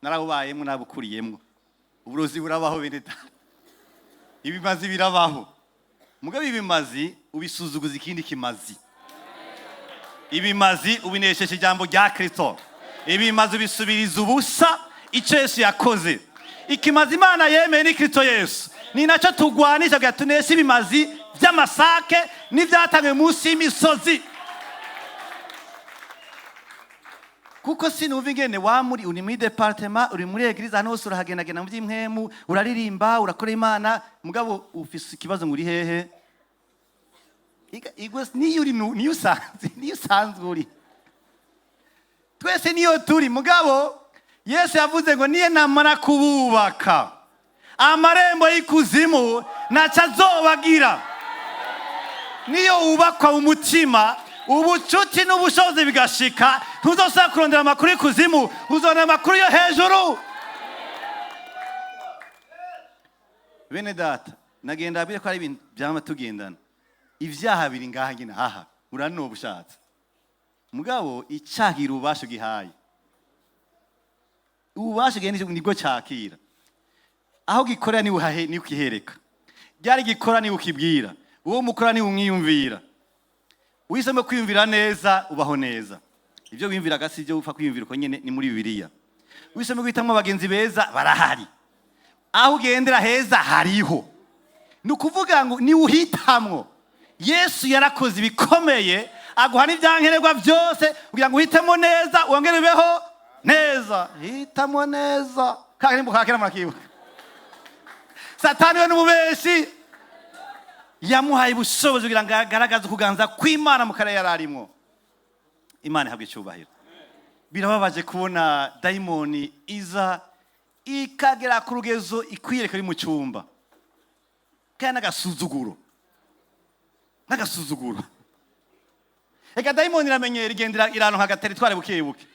narabubayemo, nabukuriyemo. Uburozi burabaho, bene Data, ibimazi birabaho. Mugabo ibimazi ubisuzuguza ikindi kimazi, ibimazi ubinesheje ijambo rya Kristo, ibimazi ubisubiriza ubusa icyo Yesu yakoze. Ikimazi Imana yemeye ni Kristo Yesu, ni nacyo tugwanisha kugira tuneshe ibimazi by'amasake n'ibyatangiwe munsi y'imisozi. Kuko sinumva ingene wa muri uri muri département, uri muri église, ahantu hose urahagendagenda mu by'impwemu, uraririmba, urakora Imana, mugabo ufise ikibazo ngo uri hehe? Igwe niyo uri niyo usanzwe uri. Twese niyo turi. Mugabo Yesu yavuze ngo niyo namara kububaka, amarembo y'ikuzimu ntaco azobagira. Niyo wubakwa mu mutima, ubucuti n'ubushobozi bigashika, ntuzosubira kurondera amakuru y'ikuzimu, uzonera amakuru yo hejuru. Bene Data, nagenda abwire ko ari ibintu byama tugendana. Ibyaha biri ngaha nyine haha, uranoba ushatse. Mugabo icyaha ububasha ugihaye, ububasha ugihaye nibwo cyakira. Aho gikorera ni uhahe, ni ukihereka. Ryari gikora ni ukibwira uwo mukora, ni umwiyumvira. Uhisemo kwiyumvira neza, ubaho neza. Ibyo wiyumviraga si ibyo upfa kwiyumvira uko nyine, ni muri Bibiliya. Uhisemo guhitamo abagenzi beza, barahari. Aho ugendera heza hariho. Ni ukuvuga ngo niwe uhitamwo. Yesu yarakoze ibikomeye, aguha n'ibyankenerwa byose kugira ngo uhitemo neza, wongere ubeho neza. Hitamo neza, kandi kakera murakibuka. Satani we n'umubeshi, yamuhaye ubushobozi kugira ngo agaragaze ukuganza kw'Imana mu karere yari arimo. Imana ihabwa icyubahiro. Birababaje kubona dayimoni iza ikagera ku rugezo ikwiyereka iri mu cyumba, kandi n'agasuzuguro, n'agasuzuguro. Reka, dayimoni iramenyera, igendera iraronka agateritware buke buke.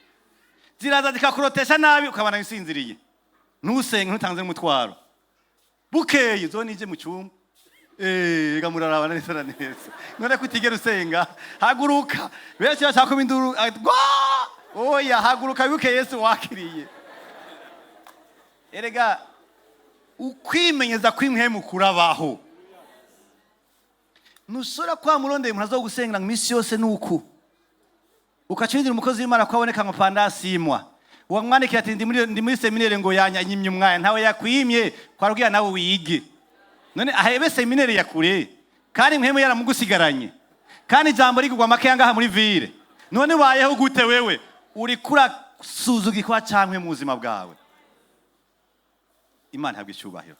Ziraza zikakurotesha nabi, ukabona usinziriye, ntusenge, ntutanze n'umutwaro. Bukeye zo nije mu cyumba. Ega muraraba neza na neza. None ko utigera usenga, haguruka. Benshi bashaka kuba induru. Gwa! Oya, haguruka, wibuke Yesu wakiriye. Erega ukwimenyeza kw'impwemu kurabaho. Ntusubira kwa murondeye umuntu azogusengera ngo iminsi yose nuku ukacindira umukozi w'Imana ko aboneka ngo pandasimwa. Wamwandikira ati: Ndi muri séminaire," ngo yanyimye umwanya. Ntawe yakwimye, kwarubwira nawe wige. None ahebe séminaire ya kure kandi mpwemu yaramugusigaranye, kandi ijambo rigurwa make ngaha muri ville? None ubayeho gute wewe? Uri kurasuzugikwa cankwe mu buzima bwawe. Imana ihabwa icyubahiro.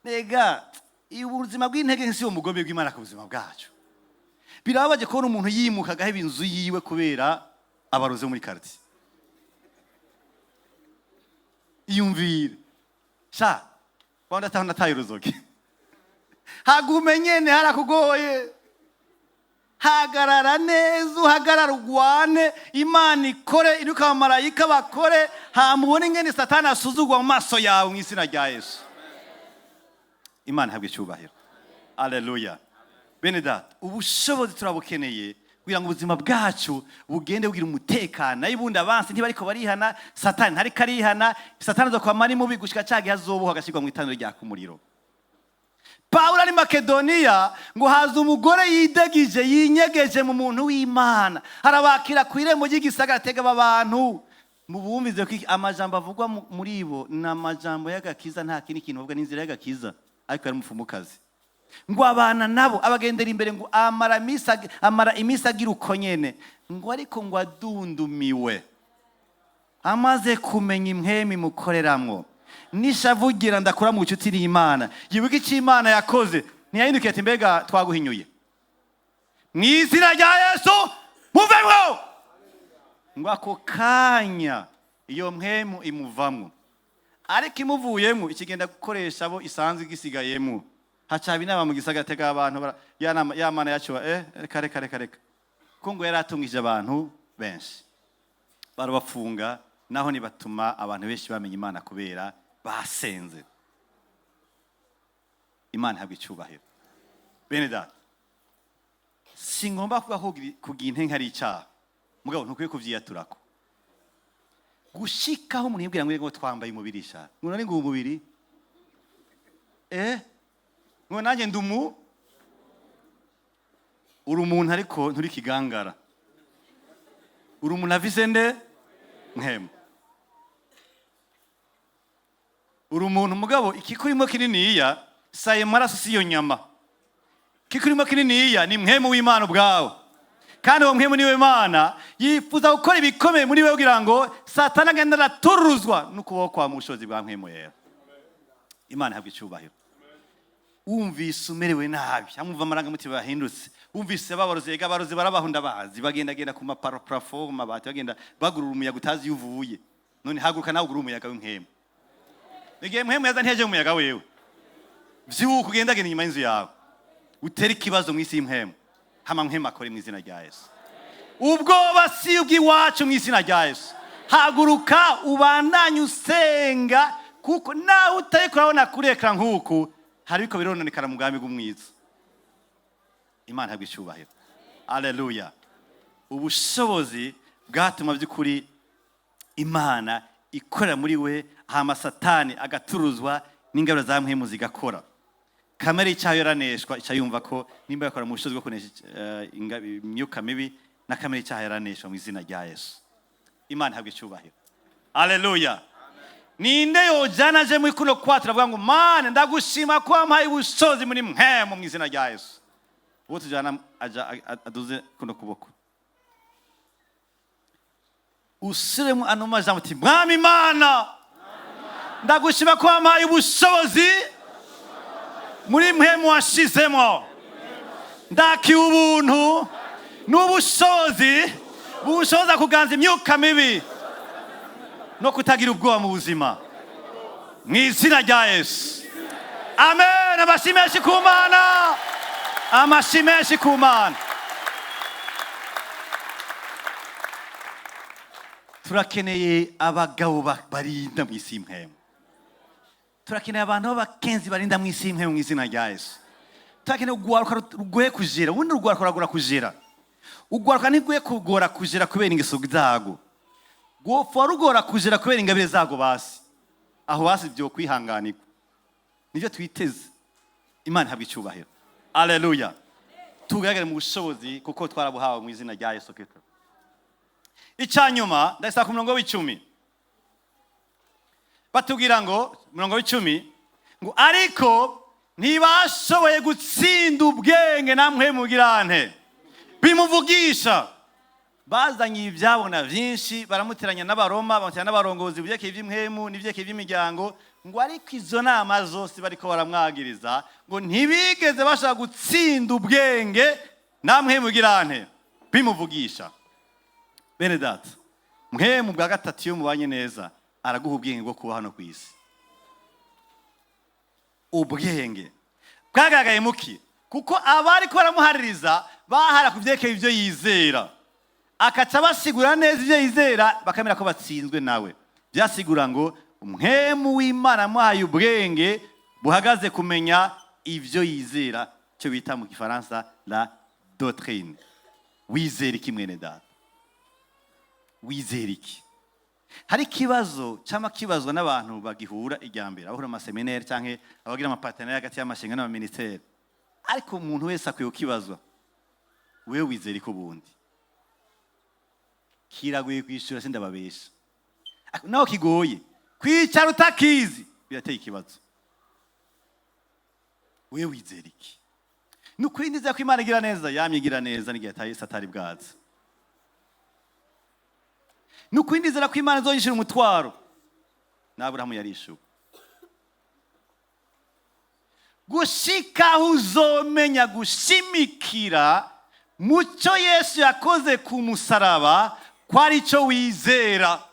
Nega ubuzima bw'intege si umugobe bw'Imana ku buzima bwacu. Birababaje kubona umuntu yimuka agaheba inzu yiwe kubera abarozi bo muri quartier. Iyumvire sha. Wanda ataho nataye uruzogi. Hagume nyene, harakugoye. Hagarara neza, uhagarara, ugwane, Imana ikore, iruka abamarayika bakore, hamubone ingene Satani asuzugwa mu maso yawe mu izina rya Yesu. Imana ihabwe icyubahiro. Aleluya. Bene data, ubushobozi turabukeneye kugira ngo ubuzima bwacu bugende bugira umutekano. Nayo ubundi abansi ntibariko barihana, Satani ntariko arihana. Satani azokwama ari mubi gushika ca gihe azobohwa, agashyirwa mu itanura ryaka umuriro. Pawulo ari Makedoniya, ngo haza umugore yidegije, yinyegeje mu muntu w'Imana, arabakira ku irembo ry'igisagara. Atega aba bantu mubumvize ko amajambo avugwa muri bo ni amajambo y'agakiza, nta kindi kintu bavuga, n'inzira y'agakiza. Ariko yari umupfumukazi. Ngo abana nabo, abagendera imbere, ngo amara iminsi agira uko nyene. Ngo ariko ngo adundumiwe, amaze kumenya impwemu imukoreramwo nishavugira ndakura mu bucuti n'Imana, yibuka icyo Imana yakoze, ntiyahindukiye ati: "Mbega twaguhinyuye mu izina rya Yesu, muvemwo!" Ngo ako kanya iyo mpwemu imuvamwo. Ariko imuvuyemo, ikigenda gukoresha abo isanzwe igisigayemo. Hacaba inama mu gisagara, tega abantu ya nama ya mana yacu, reka, reka, reka, reka, ko ngo yari atungije abantu benshi, barabafunga. Naho nibatuma abantu benshi bamenya Imana kubera basenze. Imana ihabwa icyubahiro. Bene data, singomba kuvuga ko kugira intenge ari icyaha, mugabo ntukwiye kuvyiyaturako gushikaho umuntu yibwira ngo twambaye umubiri sha, ngo nari ngo umubiri, ngo nanjye ndumu. Uri umuntu ariko nturi kigangara. Uri umuntu afise nde? Mpwemu. Uri umuntu, mugabo ikikurimo kininiya si ayo maraso, si iyo nyama. Ikikurimo kininiya ni mpwemu w'Imana ubwawe. Kandi uwo mpwemu niwe Imana yifuza gukora ibikomeye muri we, kugira ngo Satani agende araturuzwa n'ukuboko kwa mu bushobozi bwa Mpwemu Yera. Imana ihabwa icyubahiro. Wumvise umerewe nabi, hamwumva amarangamutima yahindutse, wumvise babarozi, ega abarozi barabahunda bazi bagendagenda ku maparafo, ku mabati, bagenda bagurura umuyaga utazi iyo uvuye. None haguruka nawe ugurura umuyaga w'impwemu. Igihe mpwemu yaza, ntiyaje mu muyaga wewe. Vyuka, ugendagenda inyuma y'inzu yawe, utere ikibazo mu isi y'impwemu, hama mpwemu akore mu izina rya Yesu. Ubwoba si ubw'iwacu mu izina rya Yesu. Haguruka, ubandanye usenga, kuko nawe utari kurabona kurekera nk'uku hari biko birononekara mu bwami bw'umwiza. Imana ihabwa icyubahiro. Aleluya. Ubushobozi bwatuma by'ukuri Imana ikorera muri we, hama Satani agaturuzwa n'ingabire za mpwemu zigakora. Kamere y'icyaha yaraneshwa, ica yumva ko nimba yakora mu bushobozi bwo kunesha imyuka mibi, na kamere y'icyaha yaraneshwa mu izina rya Yesu. Imana ihabwa icyubahiro. Aleluya. Ninde yojana aje muri kuno kwa turavuga ngo: "Mana, ndagushima ko wampaye ubushobozi muri mpwemu mu izina rya Yesu"? Uwo tujana aja aduze kuno kuboko, usubiremo ano majambo uti: "Mwami Imana, ndagushima ko wampaye ubushobozi muri mpwemu washizemo. Ndakiwe ubuntu n'ubushobozi bushoboza kuganza imyuka mibi no kutagira ubwoba mu buzima mu izina rya Yesu. Amen." Amashyi menshi ku Mana, amashyi menshi ku Mana. Turakeneye abagabo barinda mu isi y'impwemu. Turakeneye abantu b'abakenzi barinda mu isi y'impwemu mu izina rya Yesu. Turakeneye urwaruka rugoye kujera. Ubundi urwaruka ruragora kujera. Urwaruka ntirwoye kugora kujera kubera ingeso zago, rwopfa rugora kujera kubera ingabire zago. Basi aho basi byo kwihanganirwa, nibyo twiteze. Imana ihabwa icyubahiro. Aleluya. Tugaragare mu bushobozi kuko twarabuhawe mu izina rya Yesu Kristo. Icya nyuma ndasaba ku murongo w'10, batubwira ngo, murongo w'10 ngo: "Ariko ntibashoboye gutsinda ubwenge namwe mugirante bimuvugisha." Bazanye ibyabona byinshi, baramuteranya n'Abaroma, bamuteranya n'abarongozi byerekeye iby'impwemu n'ibyerekeye iby'imiryango. Ngo ariko izo nama zose bariko baramwagiriza, ngo ntibigeze bashaka gutsinda ubwenge namwe mugirante bimuvugisha. Bene data, mpwemu bwa gatatu iyo mubanye neza, araguha ubwenge bwo kuba hano ku isi. Ubwenge bwagaragaye muki? Kuko abari ko baramuhaririza bahara ku byerekeye ibyo yizera, akaca basigura neza ibyo yizera, bakamera ko batsinzwe nawe. Byasigura ngo Mpwemu w'Imana amuhaye ubwenge buhagaze kumenya ibyo yizera, cyo bita mu Gifaransa la doctrine. Wizera iki, mwene data? Wizera iki? Hari ikibazo cyangwa kibazwa n'abantu bagihura irya mbere, abahura ama séminaires cyangwa abagira ama partenariats hagati y'amashinga n'ama ministères, ariko umuntu wese akwiye kukibazwa: wewe wizera iki? Ubundi kiragoye kwishyura, sindababesha. Ariko naho kigoye, kwicara utakizi birateye ikibazo. Wewe wizera iki? Ni ukuri nizera ko Imana igira neza, yamye igira neza n'igihe Yesu atari bwaza. Ni ukuri nizera ko Imana izonyishira umutwaro, n'Aburahamu yarishuwe. Gushika aho uzomenya gushimikira mucyo Yesu yakoze ku musaraba, ko ari cyo wizera,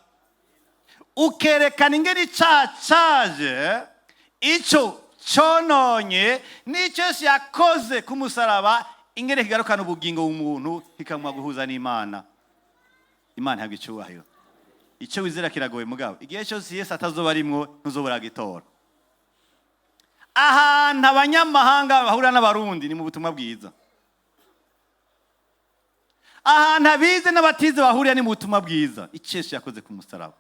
ukerekana ingene icyaha caje, icyo cononye, n'icyo Yesu yakoze ku musaraba, ingene kigarukana ubugingo bw'umuntu, kikamuha guhuza n'Imana. Imana ihabwa icyubahiro. Icyo wizera kiragoye, mugabo igihe cyose Yesu atazoba arimwo, ntuzobora gitora. Ahantu abanyamahanga bahurira n'Abarundi ni mu butumwa bwiza. Ahantu abize n'abatize bahurira ni mu butumwa bwiza, icyo Yesu yakoze ku musaraba.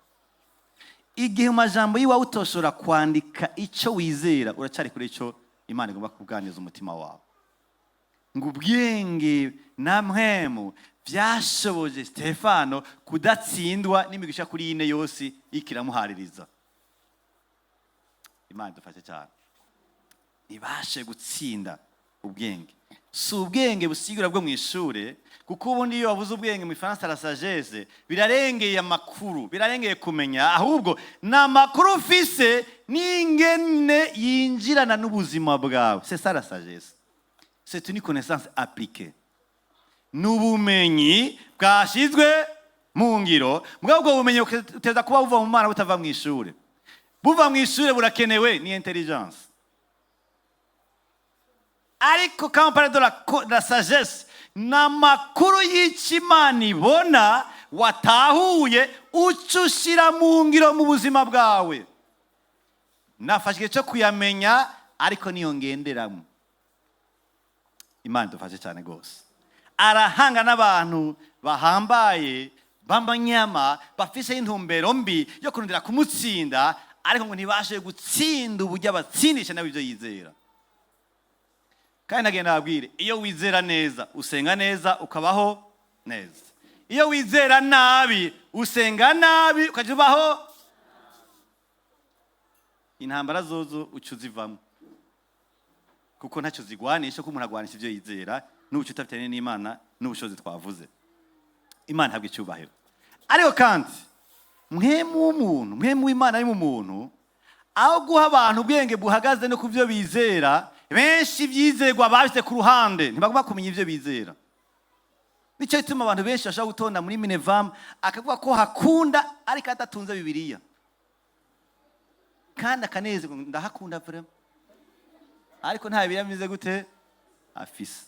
Igihe mu majambo y'iwawe utoshobora kwandika icyo wizera, uracyari kuri icyo Imana igomba kuganiriza umutima wawe. Ngo ubwenge na Mpwemu byashoboje Stefano kudatsindwa n'imigisha kuri ine yose ikiramuhaririza. Imana idufashe cyane. Ntibashe gutsinda. Ubwenge si ubwenge busigura bwo mu ishure, kuko ubundi iyo wabuze ubwenge, mu Ifaransa la sagesse, birarengeye amakuru, birarengeye kumenya, ahubwo ni amakuru ufise n'ingene yinjirana n'ubuzima bwawe. C'est ça la sagesse, c'est une connaissance appliquée, ni ubumenyi bwashyizwe mu ngiro. Mugabo ubwo bumenyi buteza kuba buva mu Mana, butava mu ishure. Buva mu ishure burakenewe, ni intelligence, ariko quand on parle de la sagesse, ni amakuru y'icyo Imana ibona watahuye, uca ushyira mu ngiro mu buzima bwawe. Nafashe igihe cyo kuyamenya, ariko niyo ngenderamo. Imana idufashe cyane rwose. Arahanga n'abantu bahambaye b'amanyama bafise intumbero mbi yo kurondera kumutsinda, ariko ngo ntibashe gutsinda uburyo abatsindisha nawe ibyo yizera. Kandi nagenda babwire: iyo wizera neza, usenga neza, ukabaho neza. Iyo wizera nabi, usenga nabi, ukajya ubaho intambara zozo uca uzivamo, kuko ntacyo zigwanisha, ko umuntu agwanisha ibyo yizera n'ubucuti afitanye n'Imana n'ubushobozi twavuze. Imana ihabwa icyubahiro. Ariko kandi Mpwemu w'umuntu, Mpwemu w'Imana ari mu muntu, aho guha abantu ubwenge buhagaze no ku byo bizera, benshi ibyizerwa babishyize ku ruhande, ntibagomba kumenya ibyo bizera. Nicyo gituma abantu benshi bashobora gutonda muri Minevam, akavuga ko hakunda, ariko adatunze Bibiliya, kandi akanezerwa: "Ndahakunda vraiment", ariko nta Bibiliya ameze gute afise.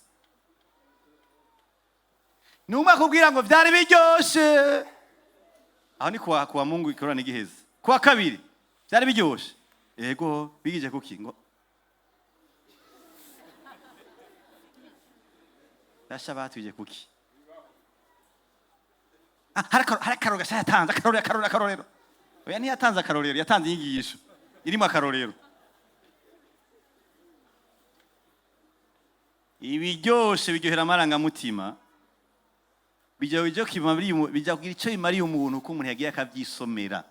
Ni umwe akubwira ngo byari biryoshe. Aho ni kuwa Mungu ikorana igiheze. Kuwa kabiri byari biryoshe, yego, bigije kuki? Ngo dasha batwije kuki? Ah, hari akarorero gasha yatanze, akarorero, akarorero, akarorero. Oya, ntiyatanze akarorero, yatanze inyigisho irimo akarorero. Ibiryoshe biryohera amarangamutima, bijya kugira icyo bimariye umuntu uko umuntu yagiye akabyisomera.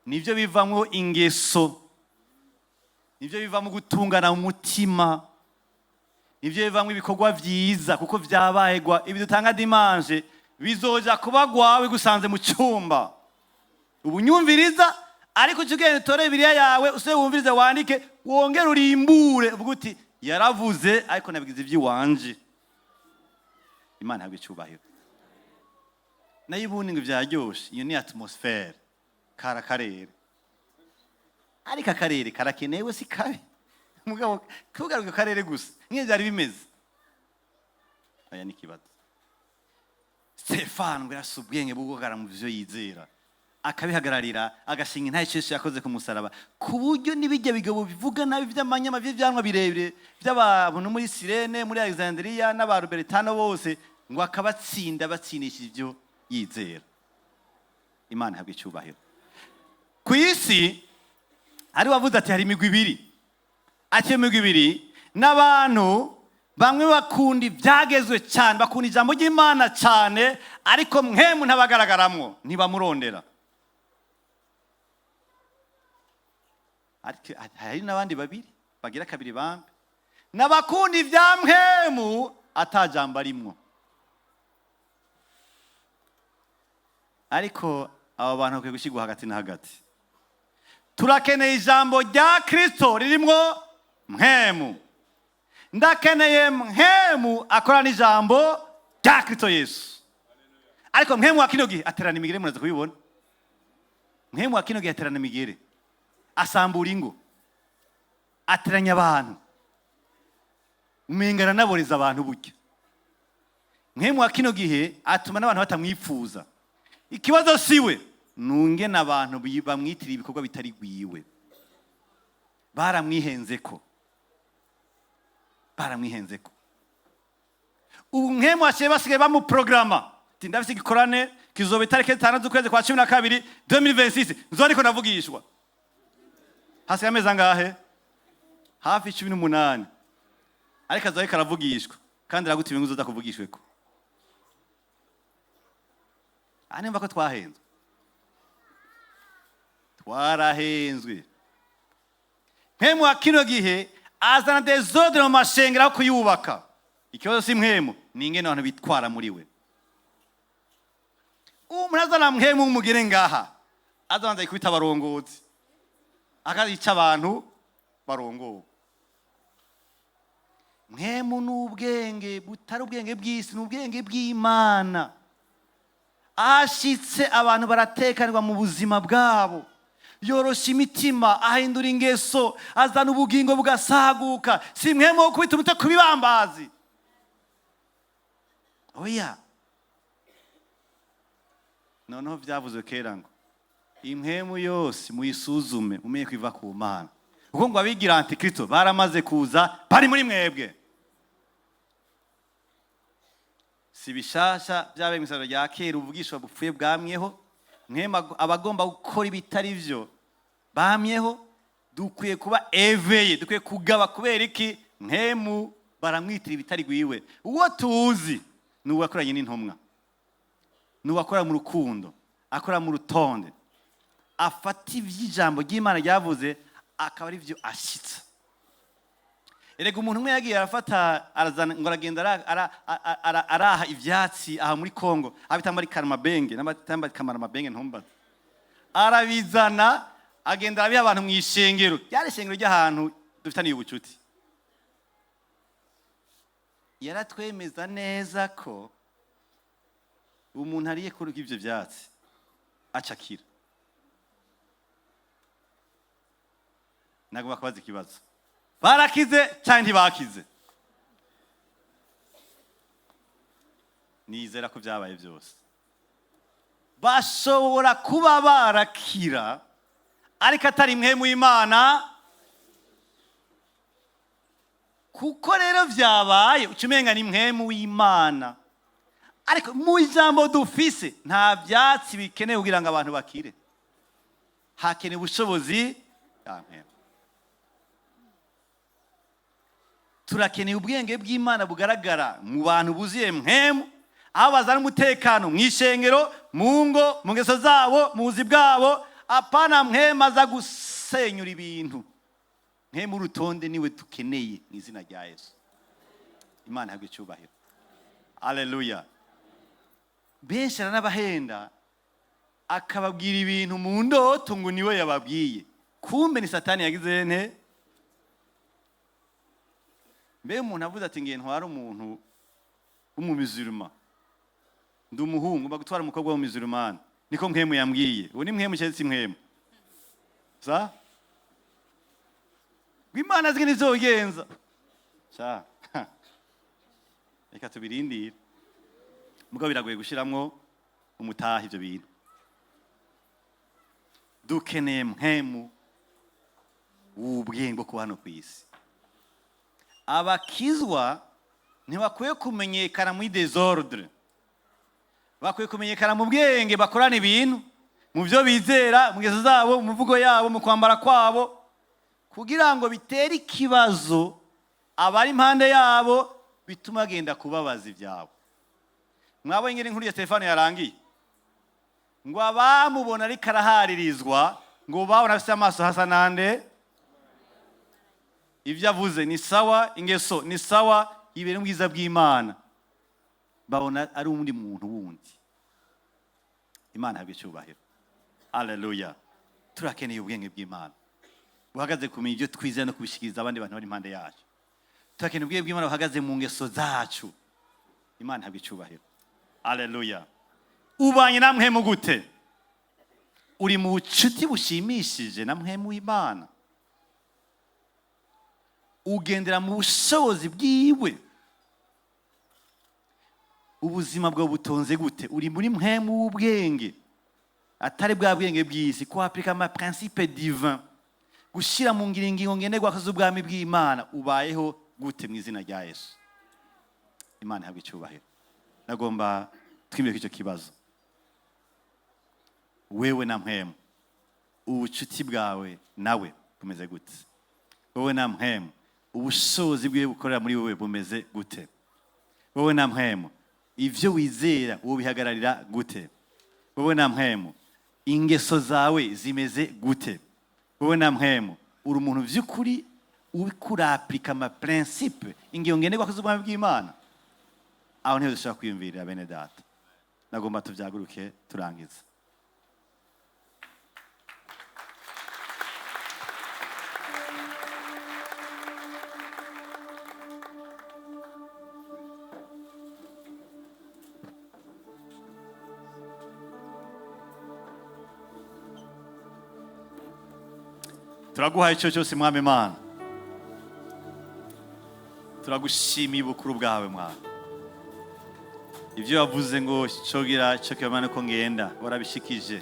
Nibyo bivamo ingeso, nibyo bivamo gutungana mu mutima, nibyo bivamo ibikorwa byiza, kuko byabayegwa. Ibi dutanga dimanche bizoja kuba gwawe gusanze mu cyumba. Ubu nyumviriza, ariko uca ugenda utore Bibiliya yawe, usube wumvirize, wandike, wongere urimbure, uvuge uti: "Yaravuze, ariko nabigize iby'iwanje." Imana ihabwe icyubahiro. Nayo ubundi ngo byaryoshe, iyo ni atmosphère kara karere, ariko akarere karakenewe, si kabi. Mugabo kugaruka karere gusa nk'iyo byari bimeze, aya ni ikibazo. Stefano ngo yarafise ubwenge bwo guhagarara mu byo yizera, akabihagararira, agashinga intahe Yesu yakoze ku musaraba, ku buryo n'ibijya bigabo bivuga nabi by'amanyama by'ibyanwa birebire by'abantu muri Sirene, muri Alexandria n'abaruberetano bose, ngo akabatsinda, batsindisha ibyo yizera. Imana ihabwa icyubahiro. Ku isi hari wavuze ati hari imigwi ibiri, ati iyo migwi ibiri n'abantu bamwe bakunda ibyagezwe cyane, bakunda ijambo ry'Imana cyane, ariko mwemu ntabagaragaramwo, ntibamurondera. Ariko hari n'abandi babiri bagira kabiri bambe n'abakunda ibya mpemu atajambo arimwo. Ariko abo bantu bakwiye gushyirwa hagati na hagati. Turakeneye ijambo rya Kristo ririmwo mpemu. Ndakeneye mpemu akorana ijambo rya Kristo Yesu. Ariko mpemu wa kino gihe aterana imigere, muraza kubibona. Mpemu wa kino gihe aterana imigere, asambura ingo, ateranya abantu, umenga aranaboreza abantu burya. Mpemu wa kino gihe atuma n'abantu batamwipfuza. Ikibazo siwe, nunge n'abantu bamwitiriye ibikorwa bitari gwiwe, baramwihenzeko, baramwihenzeko. Ubu nkemu basigaye basigaye bamuprograma ati ndafise igikorane kizoba itariki 5 z'ukwezi kwa 12 2026, nzo ariko ndavugishwa. Hasigaye amezi angahe? Hafi 18, ariko azoba ariko aravugishwa, kandi araguta ibintu uzoza kuvugishweko. Aha nimba ko twahenzwe, twarahenzwe. Mpemu wa kino gihe azana désordre mu mashengero aho kuyubaka. Ikibazo si mpemu, ni ingene abantu bitwara muri we. Umuntu azana mpemu w'umugere ngaha azabanza yikubita abarongozi, akazica abantu barongowe. Mpemu n'ubwenge butari ubwenge bw'isi, ni ubwenge bw'Imana. Ashitse abantu baratekanirwa mu buzima bwabo, yorosha imitima, ahindura ingeso, azana ubugingo bugasaguka. Si mpemu wo kubita umutwe ku bibambazi, oya. Noneho byavuzwe kera ngo impwemu yose muyisuzume, mumenye ko iva ku Mana, kuko ngo abigira antikristo baramaze kuza, bari muri mwebwe. Si bishasha byabaye mu isezerano rya kera, ubuvugishwa bupfuye bwamyeho. Mwema abagomba gukora ibitari byo bamyeho. Dukwiye kuba eveye, dukwiye kugaba. Kubera iki? Mwemu baramwitira ibitari gwiwe. Uwo tuzi ni uwakoranye n'intumwa, ni uwakora mu rukundo, akora mu rutonde, afata iby'ijambo ry'Imana ryavuze akaba ari byo ashyitsa. Erega umuntu umwe yagiye arafata, arazana, ngo aragenda araha ivyatsi aha muri Kongo, abita muri Karamabenge n'abatamba Kamarabenge, ntumbaze. Arabizana, agenda arabiha abantu mu ishengero, ryari ishengero ry'ahantu dufitaniye ubucuti. Yaratwemeza neza ko umuntu ariye kuri ivyo vyatsi acakira. Nagomba kubaza ikibazo: barakize cyangwa ntibakize? Nizera ko byabaye byose. Bashobora kuba barakira, ariko atari mwe mu Imana. Kuko rero byabaye uca umenga ni mwemu w'Imana, ariko mu ijambo dufise nta byatsi bikenewe kugira ngo abantu bakire, hakenewe ubushobozi bwa mpwemu. Turakeneye ubwenge bw'Imana bugaragara mu bantu buzuye mpwemu, aho bazana umutekano mu ishengero, mu ngo, mu ngeso zabo, mu buzi bwabo. Apana mpwemu aza gusenyura ibintu. Mpwemu urutonde niwe dukeneye mu izina rya Yesu. Imana ihabwe icyubahiro. Haleluya. Benshi aranabahenda, akababwira ibintu mu ndoto ngo niwe yababwiye, kumbe ni Satani yagize nte. Mbe umuntu avuze ati ngiye ntwara umuntu w'umumiziruma, ndi umuhungu mba gutwara umukobwa w'umumizirumani, niko mpwemu yambwiye. Ubu ni mpwemu cyangwa si mpwemu? Sa Ngo Imana zige nizogenza. Sha. Reka tubirindire. Mugabo biragoye gushiramwo umutaha ivyo bintu. Dukeneye mpwemu w'ubwenge bwo kuba hano ku isi. Abakizwa ntibakwiye kumenyekana muri désordre, bakwiye kumenyekana mu bwenge bakorana ibintu, mu byo bizera, mu ngeso zabo, mu mvugo yabo, mu kwambara kwabo, kugira ngo bitere ikibazo abari impande yabo, bituma bagenda kubabaza ibyabo. Mwabonye ingene inkuru ya Stefano yarangiye, ngo abamubona ariko araharirizwa, ngo babona afite amaso hasa nande. Ibyo avuze ni sawa, ingeso ni sawa, ibere ubwiza bw'Imana, babona ari undi muntu wundi. Imana ihabwe icyubahiro. Haleluya. Turakeneye ubwenge bw'Imana buhagaze kumenya ibyo twizera no kubishikiriza abandi bantu bari impande yacu. Turakeneye ubwenge bw'Imana buhagaze mu ngeso zacu. Imana ihabwe icyubahiro. Haleluya. Ubanye na mpwemu gute? Uri mu bucuti bushimishije na mpwemu w'Imana? Ugendera mu bushobozi bwiwe? Ubuzima bwawe butonze gute? Uri muri mpwemu w'ubwenge, atari bwa bwenge bw'isi, ko appliquer ama principe divin, gushyira mu ngiro ingingo ngenderwako z'ubwami bw'Imana? Ubayeho gute mu izina rya Yesu? Imana ihabwe icyubahiro. Nagomba twimire icyo kibazo: wewe na mpwemu, ubucuti bwawe nawe bumeze gute? Wowe na mpwemu, ubushobozi bwiwe bukorera muri wowe bumeze gute? Wowe na mpwemu, ivyo wizera wobihagararira gute? Wowe na mpwemu, ingeso zawe zimeze gute? Wowe na mpwemu, uri umuntu vy'ukuri uriko ura appliqua ama principe, ingingo ngenderwako z'ubwami bw'Imana? Aho niho dushobora kwiyumvirira. Bene data, nagomba tuvyaguruke turangiza. Turaguhaye icyo cyose, Mwami Imana. Turagushimiye ubukuru bwawe, Mwami. Ibyo wavuze ngo cogira cyo kibamana ko ngenda, warabishikije.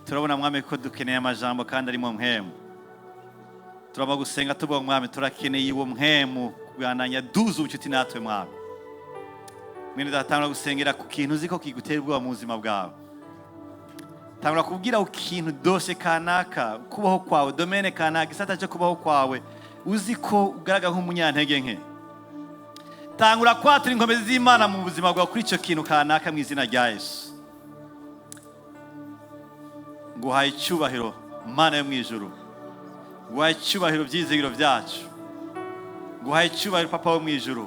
Turabona, Mwami, ko dukeneye amajambo kandi arimo mpwemu. Turaba gusenga tuvuga: Mwami, turakeneye uwo mpwemu kugananya duza ubucuti natwe. Mwami, mwene data, tangura gusengera ku kintu uzi ko kigutera ubwoba mu buzima bwawe. Tangura kubwira ikintu, dossier kanaka, kubaho kwawe, domaine kanaka, gisata cyo kubaho kwawe uzi ko ugaragara nk'umunyantege nke. Tangura kwatura inkomezi z'Imana mu buzima bwawe kuri icyo kintu kanaka mu izina rya Yesu. Nguhaye icyubahiro, Mana yo mu ijuru. Nguhaye icyubahiro, byizigiro byacu. Nguhaye icyubahiro, Papa wo mu ijuru.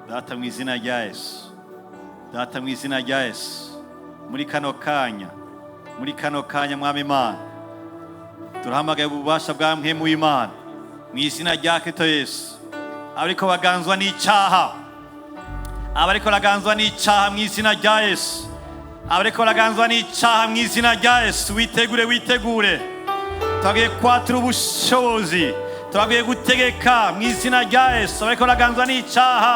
Data, mu izina rya Yesu. Data, mu izina rya Yesu, muri kano kanya, muri kano kanya, Mwami Imana, turahamagaye ububasha bwa mpwemu w'Imana mu izina rya Kristo Yesu. Abariko baganzwa n'icyaha, abariko baraganzwa n'icyaha mu izina rya Yesu, abariko baraganzwa n'icyaha mu izina rya Yesu, witegure, witegure. Turagiye kwatura ubushobozi, turagiye gutegeka mu izina rya Yesu. Abariko baraganzwa n'icyaha,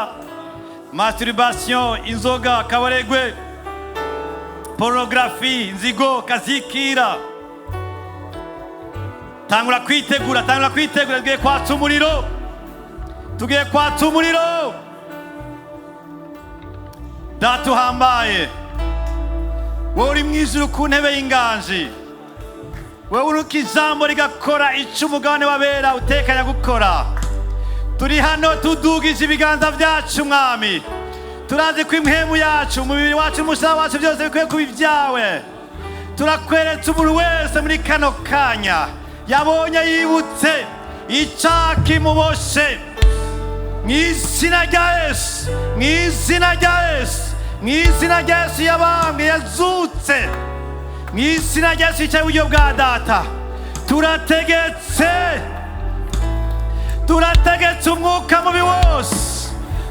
masturbation, inzoga, kabaregwe, pornographie, inzigo, kazikira, tangura kwitegura, tangura kwitegura. Tugiye kwatsa umuriro, tugiye kwatsa umuriro. Data uhambaye, wowe uri mu ijuru ku ntebe y'inganji, wowe uruka ijambo rigakora icyo umugabane w'abera utekanya gukora, turi hano tudugije ibiganza byacu. Mwami, turazi ko impwemu yacu, umubiri wacu, umushaha wacu, byose bikwiye kuba ibyawe. Turakweretse umuntu wese muri kano kanya yabonye, yibutse icyaha kimuboshe. Mu izina rya Yesu, mu izina rya Yesu. Mu izina rya Yesu yabambwe yazutse, mu izina rya Yesu yicaye iburyo bwa Data, turategetse, turategetse umwuka mubi wose,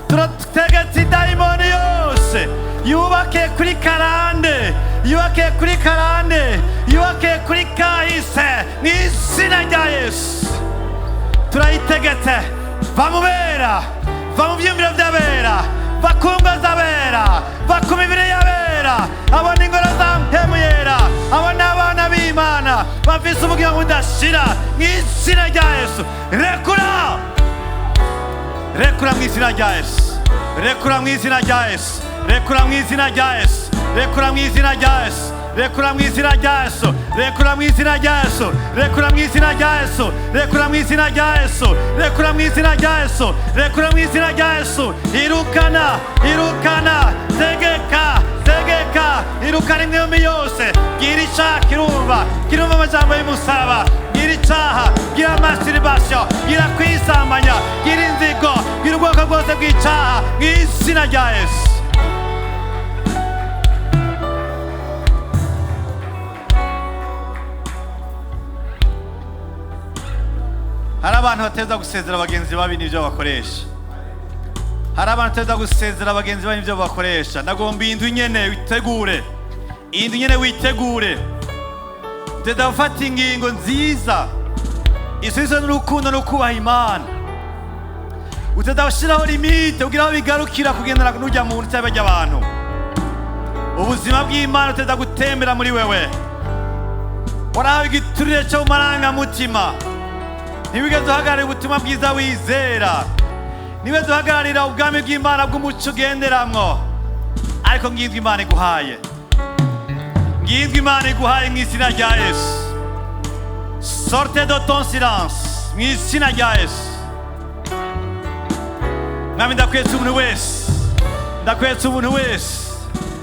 turategetse idayimoni yose yubake kuri karande, yubake kuri karande, yubake kuri kahise. Mu izina rya Yesu turayitegetse: va mu bera, va mu byiyumviro by'abera, va ku ngo z'abera, va ku mibiri y'abera. Abo ni ingoro za Mpwemu Yera, abo ni abana b'Imana bafise ubugingo budashira. Mu izina rya Yesu, rekura, rekura mu izina rya Yesu, rekura mu izina rya Yesu, rekura mu izina rya Yesu, rekura mu izina rya Yesu, rekura mu izina rya Yesu, rekura mu izina rya Yesu, rekura mu izina rya Yesu, rekura mu izina rya Yesu, rekura mu izina rya Yesu, rekura mu izina rya Yesu. Irukana, irukana, tegeka, tegeka, irukana imyumi yose. Gira icaha kirumva, kirumva amajambo y'umusaraba. Gira icaha, gira masturbation, gira kwisambanya, gira inzigo, gira ubwoko bwose bw'icaha, mu izina rya Yesu. Hari abantu bateza gusezera bagenzi babi n'ibyo bakoresha. Hari abantu bateza gusezera bagenzi babi n'ibyo bakoresha. Ndagomba iyi ndwi nyene witegure, iyi ndwi nyene witegure. Uteza gufata ingingo nziza isubizo n'urukundo no kubaha Imana. Uteza gushyiraho limite kugira aho bigarukira kugendana n'ujya muntu cyangwa bajya abantu. Ubuzima bw'Imana uteza gutembera muri wewe. Warahawe igiturire cyo mu marangamutima, ntiwigeze uhagararira ubutumwa bwiza wizera, ntiwigeze uhagararira ubwami bw'Imana bw'umuco ugenderamwo. Ariko ngizwe Imana iguhaye, ngizwe Imana iguhaye mu izina rya Yesu. Sortez de ton silence mu izina rya Yesu. Mwami, ndakwetse umuntu wese, ndakwetse umuntu wese,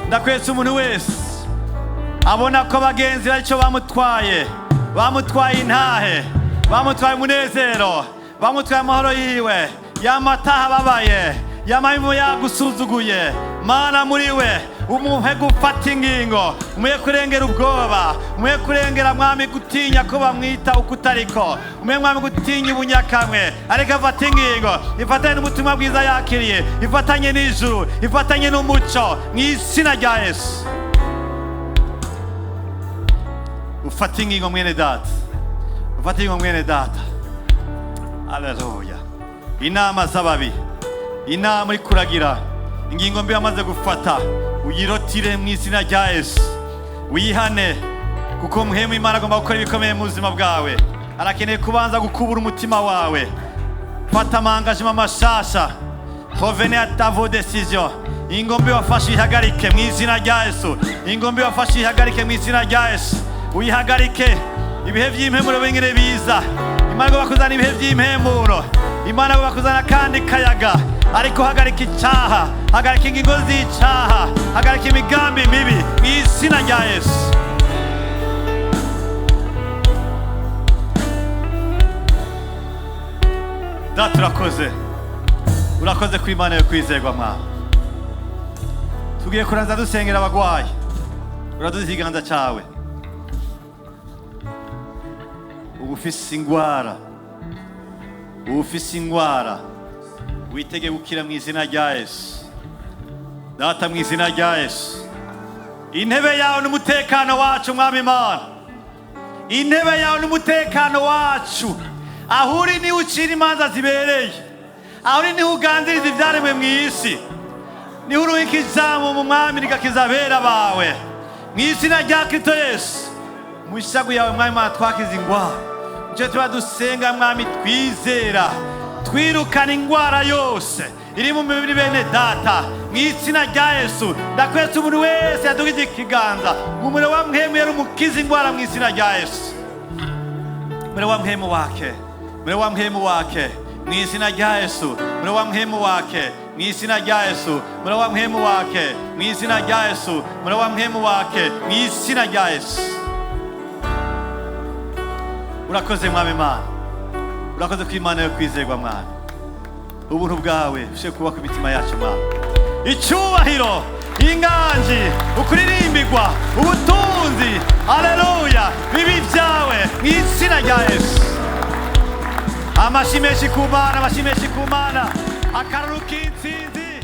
ndakwetse umuntu wese abona ko bagenzi aricyo bamutwaye, bamutwaye intahe, bamutwaye umunezero, bamutwaye amahoro yiwe, yamataha ababaye, yamabimu yagusuzuguye. Mana, muri we umuhe gufata ingingo, umuhe kurengera ubwoba, umuhe kurengera, Mwami, gutinya ko bamwita uko utariko, umuhe, Mwami, gutinya ubunyakamwe. Ariko afata ingingo ifatanye n'ubutumwa bwiza yakiriye, ifatanye n'ijuru, ifatanye n'umuco, mu izina rya Yesu. Ufate ingingo, mwene Data, ufate ingingo, mwene Data. Aleluya. Inama z'ababi, inama uri kuragira, ingingo mbi wamaze gufata, uyirotire mu izina rya Yesu. Wihane, kuko Mpwemu Imana agomba gukora ibikomeye mu buzima bwawe. Arakeneye kubanza gukubura umutima wawe. Fata ama engagements mashasha. Revenez à ta vos décisions. Ingingo mbi wafashe uyihagarike mu izina rya Yesu. Ingingo mbi wafashe uyihagarike mu izina rya Yesu, uyihagarike. Ibihe by'impemuro bingene biza, Imana igomba kuzana ibihe by'impemuro, Imana igomba kuzana kandi kayaga. Ariko hagarika icaha, hagarika ingingo z'icaha, hagarika imigambi mibi mu izina rya Yesu. Data, urakoze, urakoze ku Imana yo kwizerwa. Mwawe tugiye kuranza dusengera abagwayi. Uraduza ikiganza cyawe. Uba ufise ingwara, uba ufise ingwara, witege gukira mu izina rya Yesu. Data, mu izina rya Yesu, intebe yawe n'umutekano wacu. Mwami Imana, intebe yawe n'umutekano wacu. Aho uri niho ucira imanza zibereye, aho uri niho uganziriza ibyaremwe mu isi, niho uruhika ijambo mu Mwami rigakiza abera bawe. Mu izina rya Kristo Yesu, mu ishagu yawe, Mwami Imana, twakiza ingwara. Nicyo tuba dusenga, Mwami, twizera, twirukana ingwara yose iri mu mibiri bene Data, mu izina rya Yesu. Ndakwetse umuntu wese yadugije ikiganza mu muriro wa Mpwemu Yera, umukiza ingwara mu izina rya Yesu. Muriro wa Mpwemu wake, muriro wa Mpwemu wake, mu izina rya Yesu. Muriro wa Mpwemu wake, mu izina rya Yesu. Muriro wa Mpwemu wake, mu izina rya Yesu. Muriro wa Mpwemu wake, mu izina rya Yesu. Urakoze, Mwami Imana, urakoze ko Imana yo kwizerwa. Mwana, ubuntu bwawe bushe kuba ku mitima yacu. Mwana, icyubahiro Inganji, ukuririmbirwa, ubutunzi, aleluya, bibi byawe mu izina rya Yesu. Amashyi menshi ku Mana, amashyi menshi ku Mana, akaruru k'intsinzi.